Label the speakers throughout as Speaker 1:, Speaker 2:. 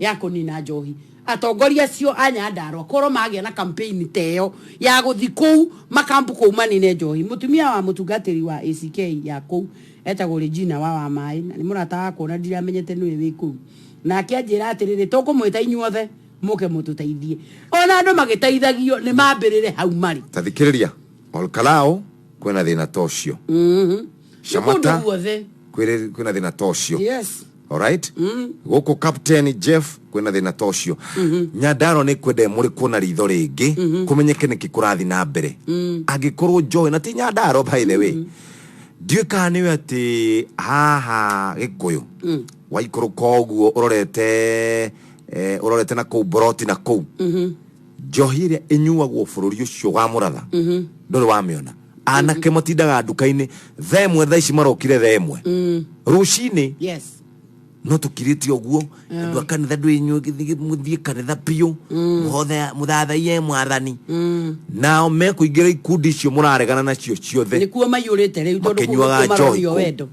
Speaker 1: Ya kũnina njohi. Atongoria acio a Nyandarua korwo magĩa na campaign ta ĩyo ya gũthi kũu makambu kũu manine njohi. Mũtumia wa mũtungatĩri wa ACK ya kũu etagwo Regina wa Wamaĩ, na nĩ mũrata wakwa na ndiramenyete nĩwe wĩ kũu, nake anjĩra atĩrĩrĩ, tũkũmwĩta inyuothe mũke mũtũteithie. Ona andũ magĩteithagio nĩ mambĩrĩre hau marĩ.
Speaker 2: Ta thikĩrĩria, Olkalou kwĩna thĩna ta ũcio.
Speaker 1: Nĩ kũndũ
Speaker 2: Shamata
Speaker 1: guothe.
Speaker 2: Kwĩna thĩna ta ũcio. Alright, gũkũ Captain Jeff kwĩna thĩna ta ũcio. Nyandarua nĩ kwenda mũrĩ kuona ritho rĩngĩ kũmenyeke nĩkĩ kũrathiĩ na mbere angĩkorwo njohi na ti Nyandarua. By the way, ndiũĩ kana nĩwe atĩ haha Gĩkũyũ waikũrũka ũguo ũrorete ũrorete na kũu Boroti na kũu, njohi ĩrĩa ĩnyuagwo bũrũri ũcio wa Mũratha ndũrĩ wamĩona. Anake matindaga nduka-inĩ 1:00, thaa ici marokire 1:00 rũcinĩ. No tũkirĩte ũguo, andũ a kanitha ndwĩnyue, mũthiĩ kanitha biũ, mũhothe, mũthathaiye Mwathani, nao mekũingĩra ikundi icio mũraregana nacio ciothe.
Speaker 1: Nĩkuo maiyũrĩte rĩu tondũ kũu
Speaker 2: makĩnyuaga
Speaker 1: nĩkuo
Speaker 2: njohi
Speaker 1: maronio
Speaker 2: kũu.
Speaker 1: wendo.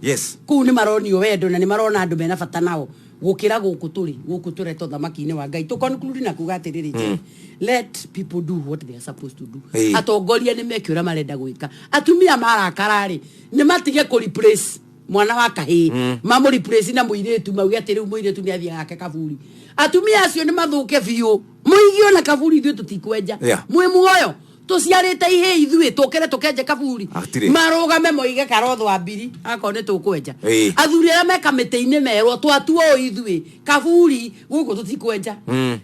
Speaker 1: Kũu nĩ maronio wendo na nĩ marona andũ mena bata nao gũkĩra gũkũ tũrĩ, gũkũ tũretwo thamaki-inĩ wa Ngai. Tũ conclude na kuga atĩrĩrĩ, Jeff, let people do what they are supposed to do. Atongoria nĩ meke ũrĩa marenda gwĩka. Atumia marakara rĩ, nĩ matige kũ replace mwana wa kahĩĩ, mamũ replace na mũirĩtu, mauge atĩ rĩu mũirĩtu nĩ athiĩ gake kaburi. Atumia acio nĩ mathũke biũ, mũigio na kaburi, ithuĩ tũtikwenja. Mwĩ muoyo tũciarĩte ihĩĩ, ithuĩ tũkĩre tũkenje kaburi?
Speaker 2: Hatirĩ.
Speaker 1: Marũgame moige karotho wa mbiri akorwo nĩ tũkwenja. Athuri arĩa me kamĩtĩ-inĩ merwo twatuo ũũ, ithuĩ kaburi gũkũ tũtikwenja.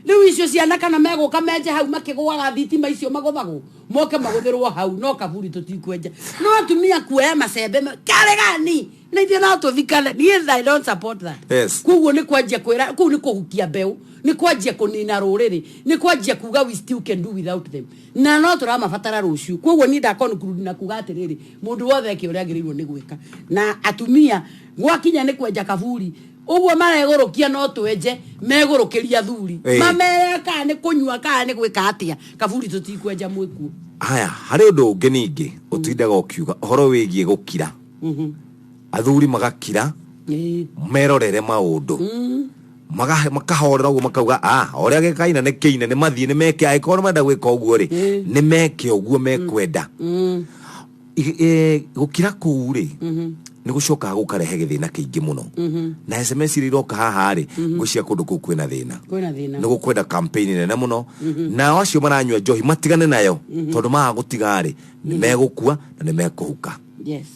Speaker 1: Rĩu icio ciana kana megũka menje hau makĩgũaga thitima icio magũthagwo, moke magũthĩrwo hau, no kaburi tũtikwenja. No atumia kuoya macembe karegani na ithuĩ no tũthikane, niĩ I don't support that. Koguo nĩ kwanjia kwĩra kũu nĩ kũhukia mbeũ, nĩ kwanjia kũnina rũrĩrĩ, nĩ kwanjia kuga we still can do without them na no tũramabatara rũciũ. Koguo niĩ nda conclude na kuga atĩrĩrĩ, mũndũ wothe eke ũrĩa agĩrĩirwo nĩ gwĩka, na atumia gwakinya nĩ kwenja kaburi ũguo maregũrũkia, no twenje megũrũkĩria athuri, mamere kana nĩ kũnyua kana nĩ gwĩka atĩa, kaburi tũtikwenja mwĩkuo.
Speaker 2: Haya, harĩ ũndũ ũngĩ ningĩ ũtindaga ũkiuga ũhoro wĩgiĩ gũkira, athuri magakira, merorere maũndũ, makahorera ũguo, makauga ah, ũrĩa gĩkaina nĩ kĩine, nĩ mathiĩ nĩ meke, angĩkorwo nĩ marenda gwĩka ũguo rĩ, nĩ meke ũguo mekwenda. Gũkira kũu rĩ, nĩ gũcokaga gũkarehe gĩthĩna kĩingĩ mũno, na SMS iria iroka haha rĩ, ngwĩciria kũndũ kũu kwĩna thĩna.
Speaker 1: Kwĩna thĩna.
Speaker 2: Nĩ gũkwenda campaign nene mũno, nao acio maranyua njohi matigane nayo, tondũ maga gũtiga rĩ, nĩ megũkua na nĩ mekũhuka.
Speaker 1: Yes,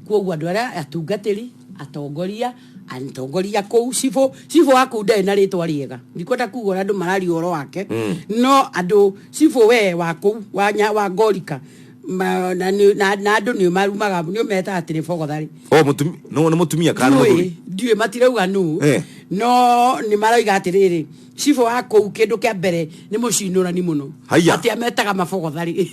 Speaker 1: koguo andũ arĩa atungatĩri, atongoria, atongoria kũu, cibũ, cibũ wa kũu ndarĩ na rĩtwa rĩega, ndikwenda kuga ũrĩa andũ mararia ũhoro wake, no andũ, cibũ we wa kũu wa, wa Ngorika na andũ nĩ marumaga, nĩ metaga atĩrĩ bogotharĩ.
Speaker 2: O no nĩ mũtumia kana nĩ mũthuri?
Speaker 1: Ndiũĩ, matirauga nũ. No nĩ maroiga atĩrĩrĩ, cibũ wa kũu kĩndũ kĩa mbere nĩ mũcinũrani mũno.
Speaker 2: Haiya.
Speaker 1: Atĩ ametaga mabogotharĩ.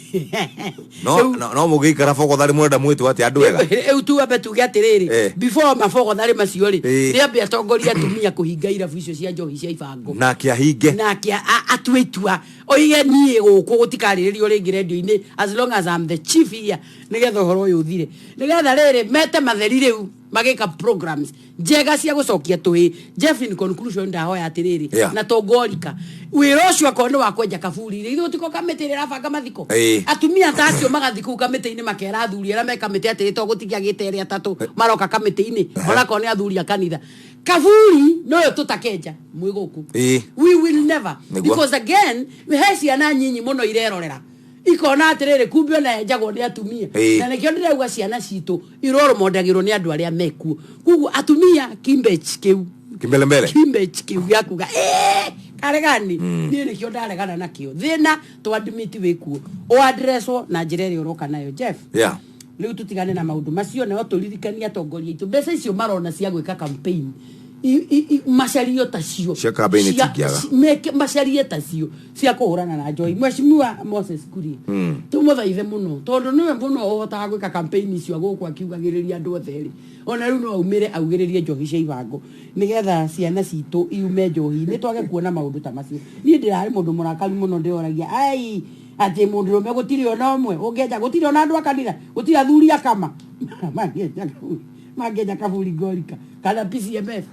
Speaker 2: No no mũgĩikara bogotharĩ, mũrenda mwĩtwo atĩ andũ ega?
Speaker 1: Rĩu tu ambe tuge atĩrĩrĩ, before mabogotharĩ macio rĩ, nĩ ambe atongoria atumia kũhinga irabu icio cia njohi cia ibango.
Speaker 2: Nake ahinge.
Speaker 1: Nake atue itua oige, niĩ gũkũ gũtikarĩrĩrio rĩngĩ rendio-inĩ as long as I'm the chief here, nĩgetha ũhoro ũyũ ũthire, nĩgetha rĩrĩ mete matheri rĩu magĩka programs njega cia gũcokia tũhĩ. Jeff, in conclusion, ndahoya atĩrĩrĩ, na tongorika wĩra ũcio akorwo nĩ wa kwenja kaburi rĩ, ithuĩ tiko kamĩtĩ ĩrĩa ĩrabanga mathiko. Atumia ta acio magathiĩ kũu kamĩtĩ-inĩ makera athuri arĩa me kamĩtĩ atĩrĩ, to gũtigiagĩte erĩ atatũ maroka kamĩtĩ-inĩ, onakorwo nĩ athuri a kanitha, kaburi noyo tũtakenja mwĩ gũkũ. We will never. Because again, he ciana nyinyi mũno irerorera ikona atĩrĩrĩ, kumbe ona enjagwo nĩ atumia. Na nĩkĩo ndĩrauga ciana citũ iroromondagĩrwo nĩ andũ arĩa mekuo. Koguo atumia, kimbech kĩu,
Speaker 2: kimbelembele,
Speaker 1: kimbech kĩu gĩa kuga "Ĩĩ, karegani", niĩ nĩkĩo ndaregana nakĩo. Thĩna twadimiti wĩkuo, ũadreswo na njĩra ĩrĩa ũroka nayo, Jeff. Rĩu tũtigane na maũndũ macio, nao tũririkanie atongoria aitũ mbeca icio marona cia gwĩka campaign macario tacio.
Speaker 2: Cia campaign itingĩaga.
Speaker 1: Macarie tacio cia kũhũrana na njohi. Mheshimiwa Moses Kuria, tũmũthaithe mũno, tondũ nĩwe mũno ũhotaga gwĩka campaign icio gũkũ akiugagĩrĩria andũ othe rĩ, ona rĩu no aumĩre augĩrĩrie njohi cia ibango, nĩgetha ciana citũ iume njohi-inĩ, twage kuona maũndũ ta macio. Niĩ ndĩrarĩ mũndũ mũrakaru mũno, ndĩroragia ai atĩ mũndũrũme gũtirĩ ona ũmwe ũngĩenja, gũtirĩ ona andũ a kanitha, gũtirĩ athuri akama mangĩenja kaburi, mangĩenja kaburi Ngorika kana PCMF.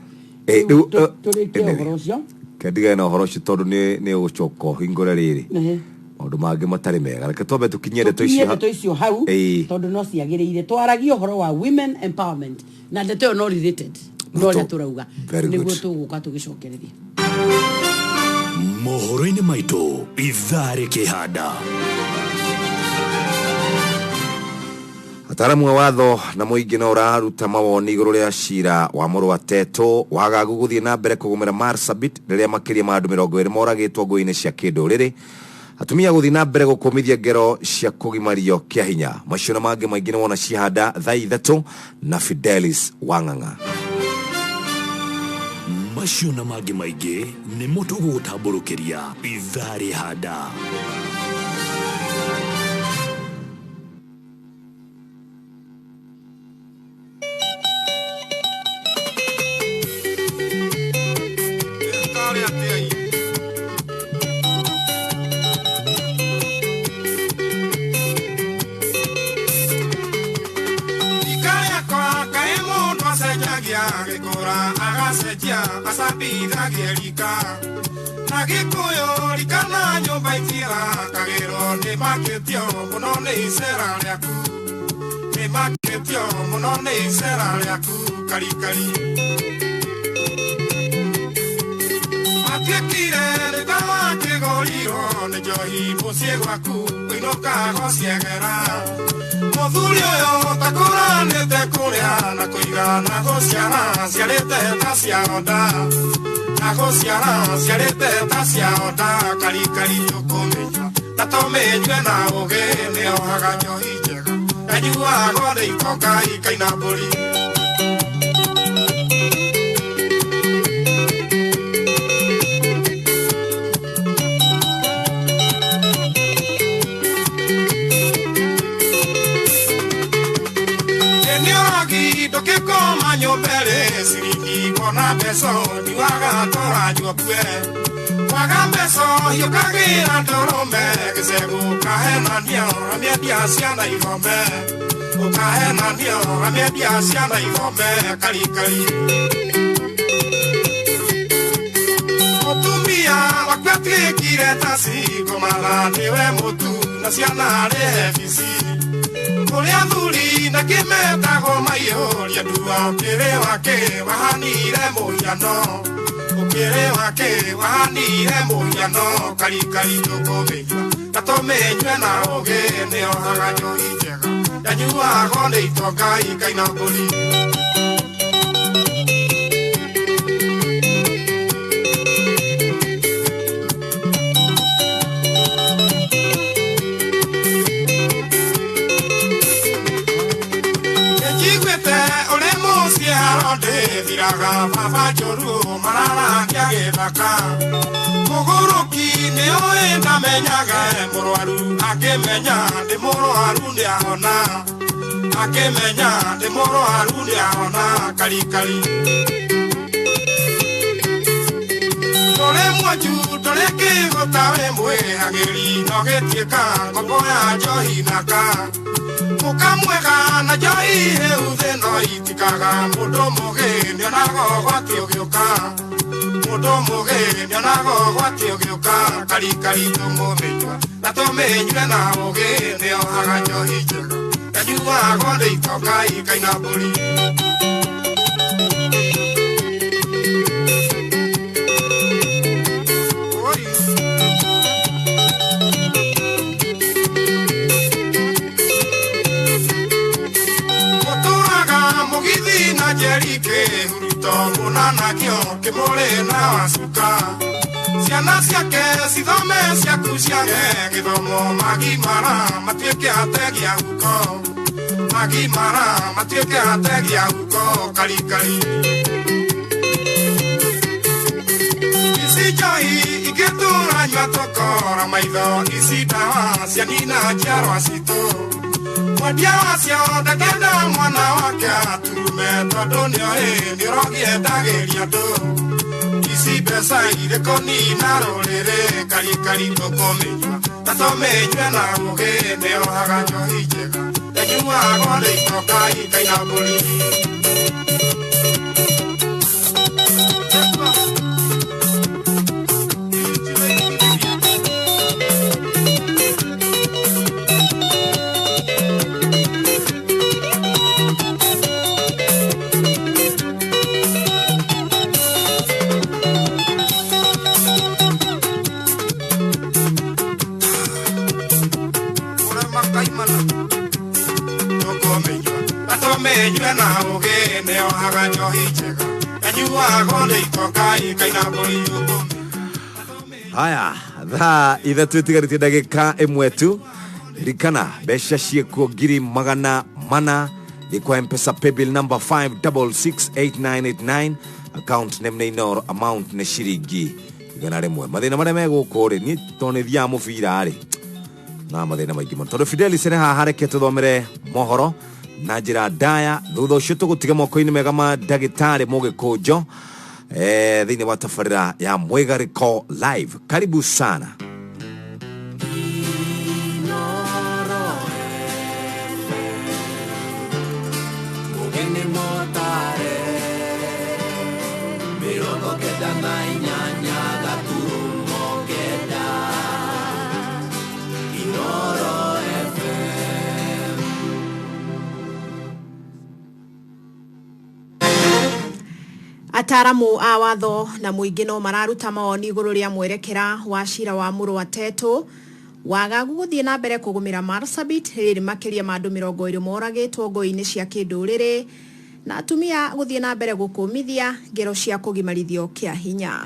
Speaker 2: Rĩu,
Speaker 1: Tũrĩkie
Speaker 2: anyway.
Speaker 1: ũhoro ũcio.
Speaker 2: Kendigane na ũhoro ũcio tondũ nĩ ũgũcoka ũhingũre rĩrĩ
Speaker 1: Ehe.
Speaker 2: maũndũ mangĩ matarĩ mega. Reke twambe tũkinyie ndeto
Speaker 1: Tũkinyie
Speaker 2: icio
Speaker 1: ndeto icio hau,
Speaker 2: Ĩĩ.
Speaker 1: tondũ no ciagĩrĩire twaragie ũhoro wa women empowerment, na ndeto ĩyo no related
Speaker 2: No
Speaker 1: no ũrĩa tũrauga
Speaker 2: Very good.
Speaker 1: nĩguo tũgũka tũgĩcokereria.
Speaker 3: Mohoro-inĩ maitũ ithaa rĩkĩhanda.
Speaker 2: Ataramu a watho na mũingĩ no ũraruta mawoni igũrũ rĩa cira wa mũrũ wa Teto wagagu gũthiĩ na mbere kũgũmĩra Marsabit rĩrĩa makĩria ma andũ 20 moragĩtwo ngũĩ-inĩ cia kĩndũrĩrĩ. Atumia gũthiĩ na mbere gũkũmithia ngero cia kũgimario kĩa hinya. Macio na mangĩ maingĩ nĩ wona cihanda thaa 3 na Fidelis Wang'ang'a.
Speaker 3: Macio na mangĩ maingĩ nĩmo tũgũgũtambũrũkĩria ithaa rĩhanda.
Speaker 4: Acambithagia rika na gĩkũyũ rika na nyũmba itirakagĩrwo nĩ makĩtio mũno nĩ icera rĩaku, nĩ makĩtio mũno nĩ icera rĩaku karikari. Matuĩkire nĩ ta wakĩgũrirwo nĩ njohi mũciĩ gwaku ũinũkaga ũciegera. Mũthuri ũyũ takũranĩte kũrĩa na kũiga na gũciara ciarĩte ta cia onda, na gũciara ciarĩte ta cia onda karikari. Tũkũmĩnyua na tũmĩnyue na ũgĩ nĩohaga njohi njega yanyuagwo nĩ itonga ikaina mbũri. Ndũkĩkoma nyũmba ĩrĩ ciringi kuona mbeca nyuaga tũranyua kue kwaga mbeca hiũkagĩra ndũrũme gĩcegũ ũkahenania ũramĩendia ciana ithome, ũkahenania ũramĩendia ciana ithome karikari. Mũtumia waku atuĩkire ta cikomatha nĩwe mũtu na ciana rĩhe bici. Kũrĩa athuri na kĩmetagwo maiyũria ndua ũkĩrĩ wake wahanire mũhiano, ũkĩrĩ wake wahanire mũhiano karikari. Tũkũmĩnyua na tũmĩnyue na ũgĩ nĩohaga njohi njega yanyuagwo nĩ itonga ikaina mbũri. Thiraga baba njũru mararangia gĩthaka mũgũrũki nĩoĩ ndamenyaga mũrwaru akĩmenya ndĩ mũrwaru nĩahona, akĩmenya ndĩ mũrwaru nĩahona karikari. Ndũrĩ mwanju ndũrĩ kĩgũta wĩ mwĩhagĩri no gĩtuĩka ngombo ya njohi naka mũkamwega na njohi hĩu thĩ no itikaga mũndũ mũgĩ nĩonaga ũgwati ũgĩũka, mũndũ mũgĩ nĩonaga ũgwati ũgĩũka karikari. Tũmũmĩnyua na tũmĩnyue na ũgĩ nĩohaga njohi njega yanyuagwo nĩ itonga ikaina mbũri. Mũgithi na njeri kĩhuruto mũna nakĩo kĩmũrĩ na wacuka ciana ciake cithome ciaku ciage gĩthomo magimara matuĩke ategi a huko, magimara matuĩke ategi a huko karikari. Ici njohi ingĩtũranyua tũkora maitho ici ndawa cianina njiarwa citũ. Mwendia wacio ndakenda mwana wake aturume tondũ nĩoĩ nĩũrogiendagĩria andũ. Ici mbeca irĩkũnina rũrĩrĩ karikari. Tũkũmĩnyua na tũmĩnyue na ũgĩ nĩohaga njohi njega yanyuagwo nĩ itonga ikaina mbũri. Ĩrohaga njohi njega yanyuagwo nĩ itonga ikaina mbũri ũkũmi.
Speaker 2: Haya, thaa 3 itigarĩtie ndagĩka 1 tu. Ririkana mbeca ciĩkuo 400,000 ikwa Mpesa paybill number 5668989, account name nĩ Inoro, amount nĩ ciringi 100. Mathĩna marĩa me gũkũ rĩ, niĩ tondũ nĩ thiaga mũbira rĩ, na mathĩna maingĩ mũno tondũ Fidelis nĩ haha, reke tũthomere mohoro na njĩra ndaya. Thutha ũcio tũgũtiga moko-inĩ mega ma ndagĩtarĩ Mũgĩkũnjo thĩinĩ wa tabarĩra ya Mwĩgarĩko Live. Karibu sana.
Speaker 5: Mũgeni motare 98.9 Inoro FM.
Speaker 6: Ataramu a watho na mũingĩ no mararuta mawoni igũrũ rĩa mwerekera wa cira wa mũrũ wa Tetu. Wagagu gũthiĩ na mbere kũgũmĩra Marsabit rĩrĩ makĩria ma andũ 20 moragĩtwo ngũĩ-inĩ cia kĩndũrĩrĩ, na atumia gũthiĩ na mbere gũkũmithia ngero cia kũgimarithio kĩa hinya.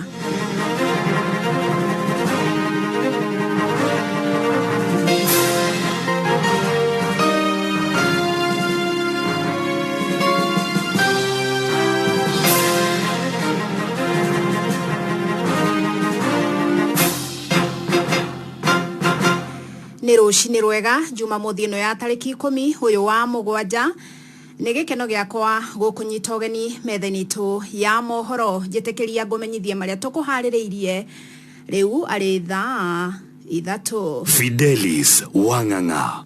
Speaker 6: Nĩ rũcinĩ rwega Jumamothi ĩno ya tarĩki 10 ũyũ wa 7. Nĩ gĩkeno gĩakwa gũkũnyita ũgeni metha-inĩ itũ ya mohoro. Njĩtĩkĩria ngũmenyithie marĩa tũkũharĩrĩirie rĩu arĩ thaa 3.
Speaker 3: Fidelis Wang'ang'a.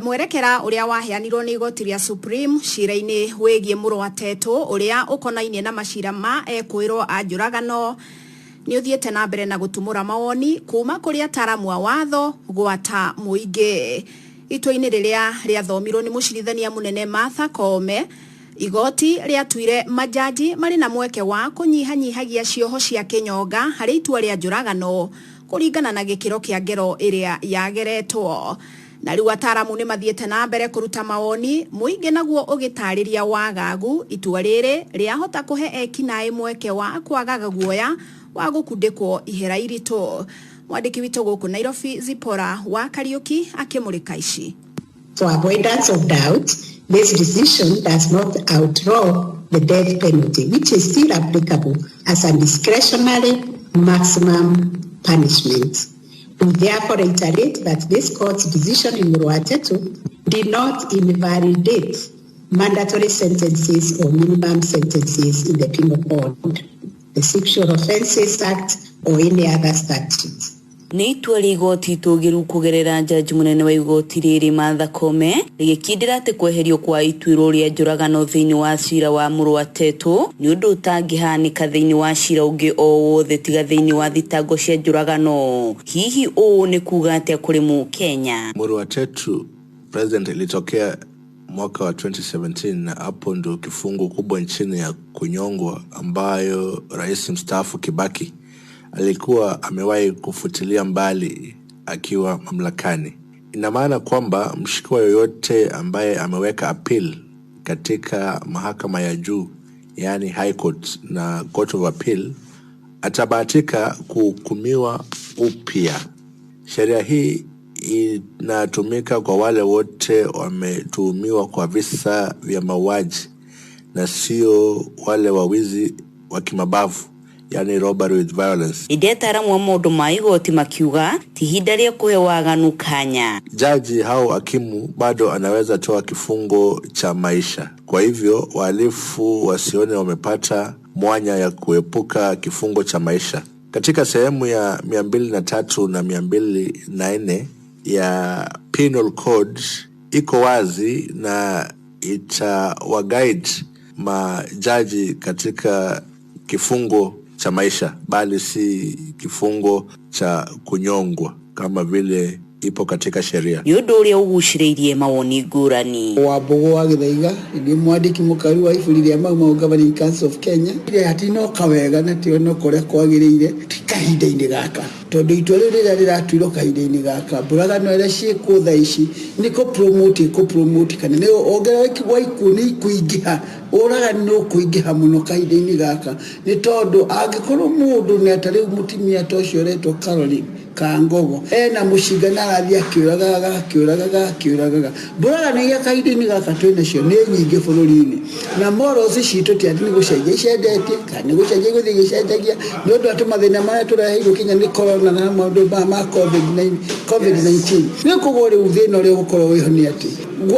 Speaker 6: Mwerekera ũrĩa waheanirwo nĩ igoti rĩa Supreme cira-inĩ wĩgiĩ mũrũ wa Tetu ũrĩa ũkonainie na macira ma ekũĩrwo a njũragano nĩ ũthiĩte na mbere na gũtumũra mawoni kuma kũrĩ ataramu a watho gwata mũingĩ. Itua-inĩ rĩrĩa rĩathomirwo nĩ mũcirithania mũnene Martha Koome, igoti rĩatuire majaji marĩ na mweke wa kũnyihanyihagia cioho cia kĩnyonga harĩ itua rĩa njũragano kũringana na gĩkĩro kĩa ngero ĩrĩa yageretwo. Na rĩu ataramu nĩ mathiĩte na mbere kũruta mawoni, mũingĩ naguo ũgĩtarĩria wagagu itua rĩrĩ rĩahota kũhe ekinaĩ mweke wa kwagaga guoya wa gũkundĩkwo ihera iritũ. Mwandĩki witũ gũkũ Nairobi Zipora wa Kariuki akĩmũrĩka ici.
Speaker 7: For avoidance of doubt, this decision does not outlaw the death penalty, which is still applicable as a discretionary maximum punishment. We therefore reiterate that this court's decision in Muruatetu did not invalidate mandatory sentences or minimum sentences in the Penal Code, the Sexual Offences Act, or any other statute.
Speaker 8: Nĩ itua rĩa igoti itũgĩru kũgerera jaji mũnene wa igoti rĩrĩ Martha Koome rĩgĩkindĩra atĩ kweherio kwa ituĩro rĩa njũragano thĩinĩ wa cira wa mũrũ wa Tetu nĩ ũndũ ũtangĩhanĩka thĩinĩ wa cira ũngĩ o wothe tiga thĩinĩ wa thitango cia njũragano. Hihi ũũ nĩ kuga atĩa kũrĩ Mũkenya?
Speaker 9: Mũrũ wa Tetu president ilitokea mwaka wa 2017, na hapo ndo kifungo kubwa nchini ya kunyongwa ambayo rais mstaafu Kibaki alikuwa amewahi kufutilia mbali akiwa mamlakani. Ina maana kwamba mshukiwa yoyote ambaye ameweka appeal katika mahakama ya juu, yani High Court na Court of Appeal, atabahatika kuhukumiwa upya. Sheria hii inatumika kwa wale wote wametuhumiwa kwa visa vya mauaji na sio wale wawizi wa kimabavu, yani robbery with violence.
Speaker 8: Ĩndĩ ataramu a maũndũ ma igoti makiuga ti ihinda rĩa kũhe waganu kanya.
Speaker 9: Jaji au hakimu bado anaweza toa kifungo cha maisha. Kwa hivyo wahalifu wasione wamepata mwanya ya kuepuka kifungo cha maisha. Katika sehemu ya 203 na 204 ya Penal Code iko wazi na itawaguide majaji katika kifungo cha maisha, bali si kifungo cha kunyongwa kama vile ipo katika sheria.
Speaker 8: Nĩ ũndũ ũrĩa ũgucĩrĩirie mawoni ngũrani.
Speaker 10: Wambugu wa Gĩthaiga nĩ mwandĩki mũkaru wa iburi rĩa Mau Mau Governing Council of Kenya. Ile hatinoka wega na tionoka ũrĩa kwagĩrĩire ti kahinda-inĩ gaka. Tondũ itua rĩu rĩrĩa rĩratuirwo kahinda-inĩ gaka, mbũragano ĩrĩa ciĩkwo thaa ici nĩ kũ promote kana nĩ wongerereki wa ikuũ nĩ ikũingĩha, ũragani nĩ ũkũingĩha mũno kahinda-inĩ gaka, nĩ tondũ angĩkorwo mũndũ nĩ ta rĩu mũtumia ta ũcio ũretwo Caroline Kangogo ena mũcinga na arathiĩ akĩũragaga mbũragano iria kahinda-inĩ gaka twĩnacio nĩ nyingĩ bũrũri-inĩ, na morals citũ ti atĩ nĩ gũcenjia icenjetie kana nĩ gũcenjia igũthiĩ igĩcenjagia nĩ ũndũ wa tũmathĩna marĩa tũreheirwo kinya nĩ corona na maũndũ ma COVID-19. Rĩu koguo rĩu thĩna ũrĩa ũgũkorwo wĩho nĩ atĩ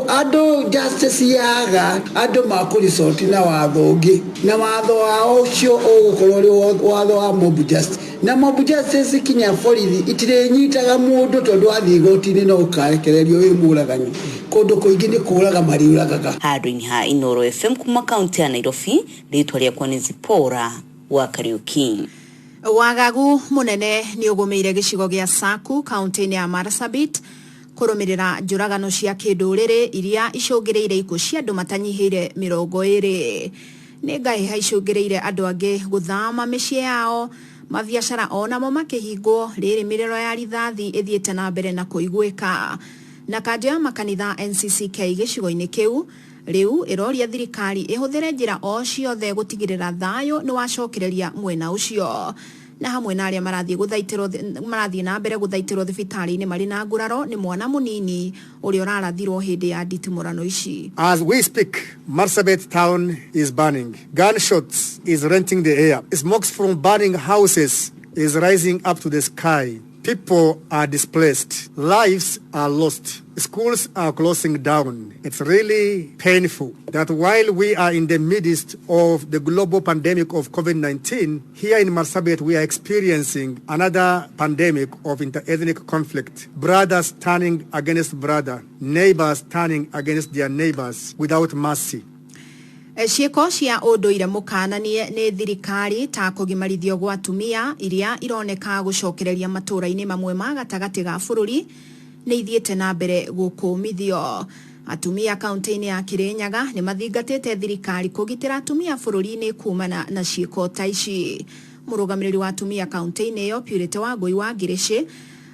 Speaker 10: andũ justice yaga, andũ makũresort na watho ũngĩ, na watho wao ũcio ũgũkorwo ũrĩ watho wa mob justice, na mob justice kinya borithi itirĩnyitaga mũndũ tondũ wathiĩ igoti-inĩ no ũkarekererio wĩ mũragani. Kũndũ kũingĩ nĩ kũraga mariũragaga.
Speaker 8: Handũ-inĩ ha Inooro FM kuma kaunti ya Nairobi, rĩtwa rĩakwa nĩ Zipora wa Kariuki.
Speaker 6: Wagagu munene nĩ ũgũmĩire gĩcigo gĩa Saku kaunti-inĩ ya Marsabit kũrũmĩrĩra njũragano cia kĩndũrĩrĩ iria icũngĩrĩire ikuũ cia andũ matanyihĩire 20. Nĩ ngahĩha icũngĩrĩire andũ angĩ gũthama mĩciĩ yao, mabiacara onamo makĩhingwo, rĩrĩ mĩrĩro ya rithathi ĩthiĩte na mbere na kũiguĩka. Na kanjũ ya makanitha NCCK gĩcigo-inĩ kĩu rĩu ĩroria thirikari ĩhũthĩre njĩra o ciothe gũtigĩrĩra thayũ nĩ wacokereria mwena ũcio. Na hamwe na arĩa marathiĩ na mbere gũthaitĩrwo thibitarĩ-inĩ marĩ na nguraro nĩ mwana mũnini ũrĩa ũrarathirwo hĩndĩ ya nditimũrano ici.
Speaker 11: As we speak, Marsabit town is burning. Gunshots is renting the air. Smokes from burning houses is rising up to the sky. People are displaced. Lives are lost. Schools are closing down. It's really painful that while we are in the midst of the global pandemic of COVID-19, here in Marsabit we are experiencing another pandemic of inter-ethnic conflict. Brothers turning against brother, neighbors turning against their neighbors without mercy.
Speaker 6: Ciĩko cia ũndũire mũkananie nĩ thirikari ta kũgimarithio gwa atumia iria ironeka gũcokereria matũũra-inĩ mamwe ma gatagatĩ ga bũrũri nĩ ithiĩte na mbere gũkũmithio. Atumia kaunti-inĩ ya Kirinyaga nĩ mathingatĩte thirikari kũgitĩra atumia bũrũri-inĩ kumana na ciĩko ta ici. Mũrũgamĩrĩri wa atumia kaunti-inĩ ĩyo Purity Wangũi wa Ngĩrĩcĩ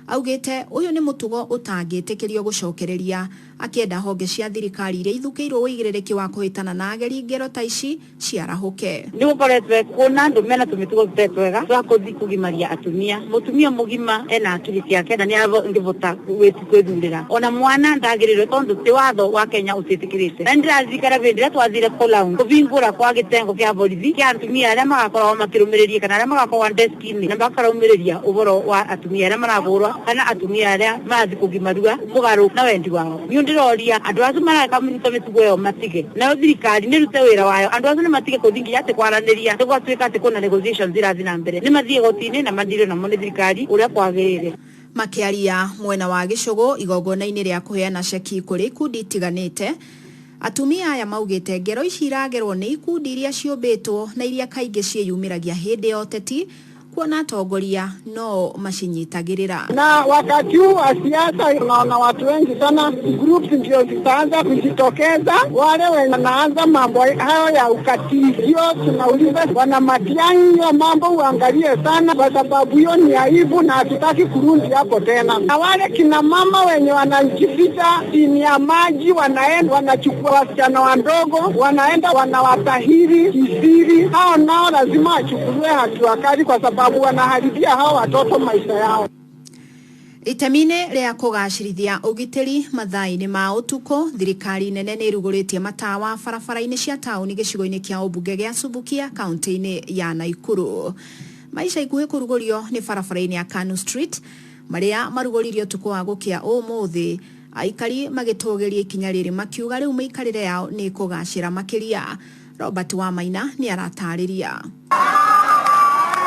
Speaker 6: augĩte ũyũ nĩ mũtugo ũtangĩtĩkĩrio gũcokereria, akĩenda honge cia thirikari iria ithukĩirwo ũigĩrĩrĩki wa kũhĩtana na ageri ngero ta ici ciarahũke.
Speaker 12: Nĩ gũkoretwo kuona andũ mena tũmĩtugo tũtarĩ twega twa kũthiĩ kũgimaria atumia. Mũtumia mũgima ena akiri ciake na nĩ angĩbota gwĩthurĩra. Ona mwana ndagĩrĩirwo tondũ ti watho wa Kenya ũtĩtĩkĩrĩte. Na nĩndĩraririkana hĩndĩ ĩrĩa twathire kũlaunch kũbingũra kwa gĩtengo kĩa borithi kĩa atumia arĩa magakoragwo makĩrũmĩrĩria kana arĩa magakoragwo desk-inĩ na makarũmĩrĩria ũhoro wa atumia arĩa marahũrwa kana atumia arĩa marathiĩ kũgimarua mũgarũ na wendi wao. Niĩ ndĩroria andũ acio mareka mĩtugo ĩyo matige, nayo thirikari nĩ ĩrute wĩra wayo. Andũ acio nĩ matige kũthiĩ nginya atĩ kwaranĩria, nĩ gwatuĩka atĩ kwĩna negotiations irathiĩ na mbere, nĩ mathiĩ igoti-inĩ na mathirwo namo nĩ thirikari ũrĩa kwagĩrĩire.
Speaker 6: Makĩaria mwena wa gĩcũgũ igongona-inĩ rĩa kũheana ceki kũrĩ ikundi itiganĩte, atumia aya maugĩte ngero ici iragerwo nĩ ikundi iria ciũmbĩtwo na iria kaingĩ ciĩyumĩragia hĩndĩ ya ũteti, kuona atongoria no macinyitagĩrĩra.
Speaker 13: Na wakati huu wa siasa unaona watu wengi sana, groups ndio zitaanza kujitokeza, wale wanaanza mambo hayo ya ukatili. Hiyo tunauliza wana Matiang'i, hiyo mambo uangalie sana, kwa sababu hiyo ni aibu na hatutaki kurudi hapo tena. Na wale kina mama wenye wanajificha chini ya maji, wanaenda wanachukua wasichana wadogo, wanaenda wanawatahiri kisiri, hao nao lazima wachukuliwe hatua kali, kwa sababu wanaharibia hao watoto maisha yao.
Speaker 6: Itemi-inĩ rĩa kũgacĩrithia ũgitĩri mathaa-inĩ ma ũtukũ, thirikari nene nĩ ĩrugũrĩtie matawa barabara-inĩ cia taũni gĩcigo-inĩ kĩa ũmbunge gĩa Subukia kaunti-inĩ ya Naikuru. Maica ikuhĩ kũrugũrio nĩ barabara-inĩ ya Kanu Street marĩa marugũririo ũtukũ wa gũkĩa ũmũthĩ, aikari magĩtũgĩria ikinya rĩrĩ makiuga rĩu mĩikarĩre yao nĩ ĩkũgacĩra makĩria. Robert Wamaina nĩ aratarĩria.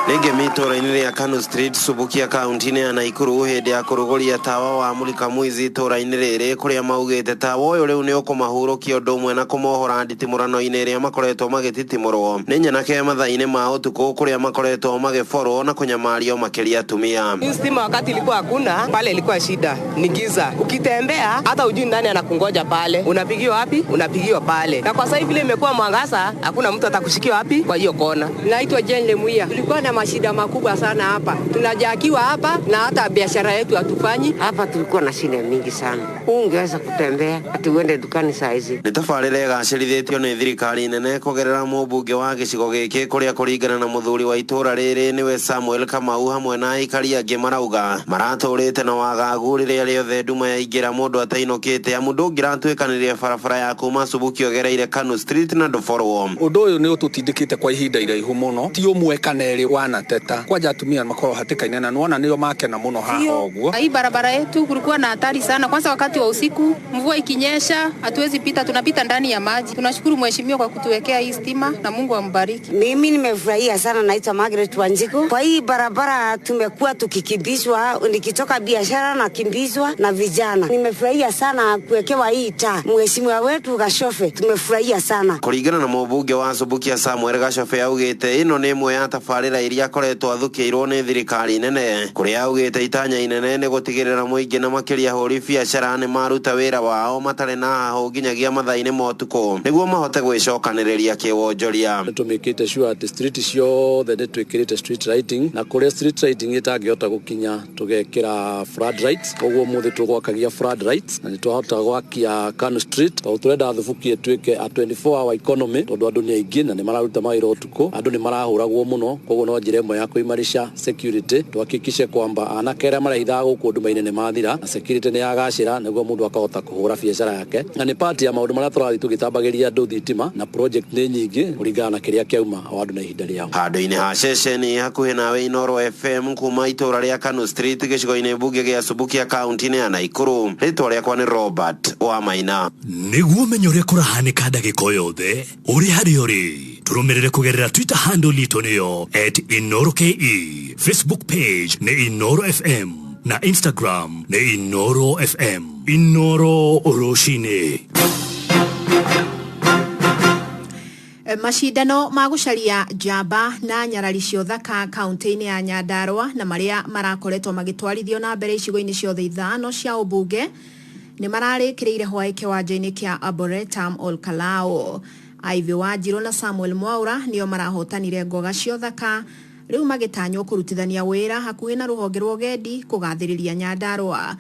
Speaker 14: Ningĩ itũũra-inĩ rĩa Kanu Street Subukia kaunti-inĩ ya Naikuru hĩndĩ ya kũrugũria tawa wa Mulika Mwizi itũũra-inĩ rĩrĩ kũrĩa maugĩte tawa ũyũ rĩu nĩ ũkũmahurũkia ũndũ ũmwe na kũmohora nditimũrano-inĩ ĩrĩa makoretwo magĩtitimũrwo nĩ nyanake mathaa-inĩ ma ũtukũ kũrĩa makoretwo magĩborwo na kũnyamario makĩria atumia.
Speaker 15: Stima wakati ilikuwa hakuna pale, ilikuwa shida, ni giza, ukitembea hata ujui nani anakungoja pale, unapigiwa wapi, unapigiwa pale. Na kwa sasa hivi vile imekuwa mwangaza, hakuna mtu atakushikia wapi kwa hiyo kona.
Speaker 16: Naitwa Jane Lemuia. Tulikuwa na
Speaker 15: mashida makubwa sana hapa, tunajakiwa hapa na hata biashara yetu hatufanyi
Speaker 16: hapa. Tulikuwa na shida mingi sana, ungeweza kutembea ati uende dukani saa hizi.
Speaker 14: Nĩ tabarĩra ĩgacĩrithĩtio nĩ thirikari nene kũgerera mũmbunge wa gĩcigo gĩkĩ kũrĩa kũringana na mũthuri wa itũra rĩrĩ nĩwe Samuel Kamau hamwe na aikari angĩ marauga maratũrĩte na wagagu rĩrĩa rĩothe nduma yaingĩra mũndũ atainũkĩte amu ndũngĩratuĩkanĩria barabara ya kuma Subuki ũgereire Kanu Street na ndũborwo.
Speaker 17: Ũndũ ũyũ nĩ ũtũtindĩkĩte kwa ihinda iraihu mũno, ti ũmwe kana erĩ wanateta kwanja atumia makorwo hatĩka-inĩ na nĩwona nĩo makena mũno haha ũguo.
Speaker 18: Hii barabara yetu kulikuwa na hatari sana, kwanza wakati wa usiku, mvua ikinyesha hatuwezi pita, tunapita ndani ya maji. Tunashukuru mheshimiwa kwa kutuwekea hii stima na Mungu ambariki.
Speaker 16: Mimi nimefurahia sana, naitwa Margaret Wanjiku. Kwa hii barabara tumekuwa tukikimbizwa, nikitoka biashara nakimbizwa na vijana. Nimefurahia sana kuwekewa hii taa, mheshimiwa wetu Gachobe, tumefurahia sana.
Speaker 14: Kũringana na mũmbunge wa Subukia Samuel Gachobe augĩte ĩno nĩ ĩmwe ya tabarĩra iria akoretwo athukĩirwo nĩ thirikari nene kũrĩa augĩte itanya inene nĩ gũtigĩrĩra mũingĩ na makĩria ahũri biacara nĩ maruta wĩra wao matarĩ na hahũ nginyagia mathaa-inĩ ma ũtukũ nĩguo mahote gwĩcokanĩrĩria kĩwonjoria.
Speaker 19: Nĩ tũmĩkĩte sure atĩ street ciothe nĩ twĩkĩrĩte street lighting na kũrĩa street lighting ĩtangĩhota gũkinya tũgekĩra floodlights, koguo ũmũthĩ tũgwakagia floodlights na nĩ twahota gwakia Kanu Street tondũ tũrenda Thubuki ĩtuĩke a 24 hour economy tondũ andũ nĩ aingĩ na nĩ mararuta mawĩra ũtukũ, andũ nĩ marahũragwo mũno, koguo no njĩra ĩmwe ya kũimarisha security tuhakikishe kwamba anake arĩa marehithaga gũkũ nduma-inĩ nĩ mathira na security nĩ yagacĩra nĩguo mũndũ akahota kũhũra biacara yake, na nĩ part ya maũndũ marĩa tũrathiĩ tũgĩtambagĩria andũ thitima na project nĩ nyingĩ kũringana na kĩrĩa kĩauma o andũ na ihinda rĩao.
Speaker 14: Handũ-inĩ ha ceceni hakuhĩ nawe Inooro FM kuma itũra rĩa Kanu Street gĩcigo-inĩ mbunge gĩa Subukia kaunti-inĩ ya Nakuru, rĩtwa rĩakwa nĩ Robert wa Maina.
Speaker 3: Nĩguo ũmenye ũrĩa kũrahanĩka ndagĩka o yothe ũrĩ harĩa ũrĩ, tũrũmĩrĩre kũgerera Twitter handle itũ nĩyo @InooroKE, Facebook page nĩ Inooro FM na Instagram nĩ Inooro FM. Inooro rũcinĩ.
Speaker 6: Macindano ma gũcaria njamba na nyarari cia ũthaka kaunti-inĩ ya Nyandarua na marĩa marakoretwo magĩtwarithio na mbere icigo-inĩ ciothe ithano cia ũmbunge nĩ mararĩkĩrĩire hwaĩ kĩwanja-inĩ kĩa Arboretum Olkalou. Ivy Wanjiru na Samuel Mwaura nĩo marahotanire ngoga cia ũthaka rĩu magĩtanywo kũrutithania wĩra hakuhĩ na rũhonge rwa ũgendi kũgathĩrĩria Nyandarua.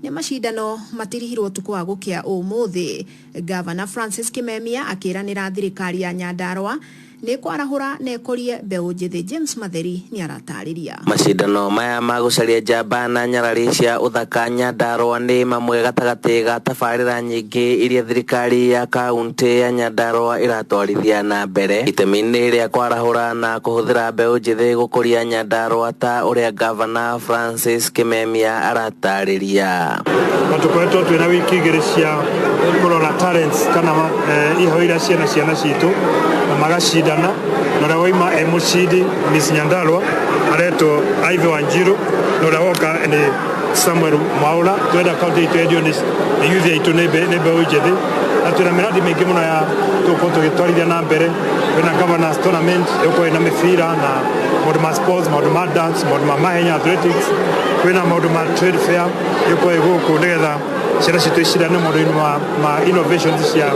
Speaker 6: Nĩ macindano matirihirwo ũtukũ wa gũkĩa ũmũthĩ. Gavana Francis Kimemia akĩranĩra thirikari ya Nyandarua nĩ kwarahũra na ĩkũrie mbeũ njĩthĩ. James Matheri nĩ aratarĩria.
Speaker 20: Macindano maya ma gũcaria njamba na nyarari cia ũthaka Nyandarua nĩ mamwe gatagatĩ ga tabarĩra nyingĩ iria thirikari ya kaunti ya Nyandarua ĩratwarithia na mbere itemi-inĩ rĩa kwarahũra na kũhũthĩra mbeũ njĩthĩ gũkũria Nyandarua ta ũrĩa Gavana Francis Kimemia aratarĩria.
Speaker 21: Na tũkoretwo twĩna wiki igĩrĩ cia kũrora talents kana iheo iria ciana ciana citũ na magacindana na ũrĩa waima e mũcindi Miss Nyandarua aretwo Ivy Wanjiru na ũrĩa woka nĩ Samuel Mwaura. Twenda kaunti itũ yendio nĩ youth aitũ nĩ mbeũ njĩthĩ na twĩna mĩradi mĩingĩ mũno ya tũgũkorwo tũgĩtwarithia na mbere. Kwĩna governors tournament ĩgũkorwo ĩna mĩbira na maũndũ ma sports, maũndũ ma dance, maũndũ ma mahenya athletics, kwĩna maũndũ ma trade fair ĩgũkorwo ĩ gũkũ nĩgetha ciana citũ icindane maũndũ-inĩ ma innovations cia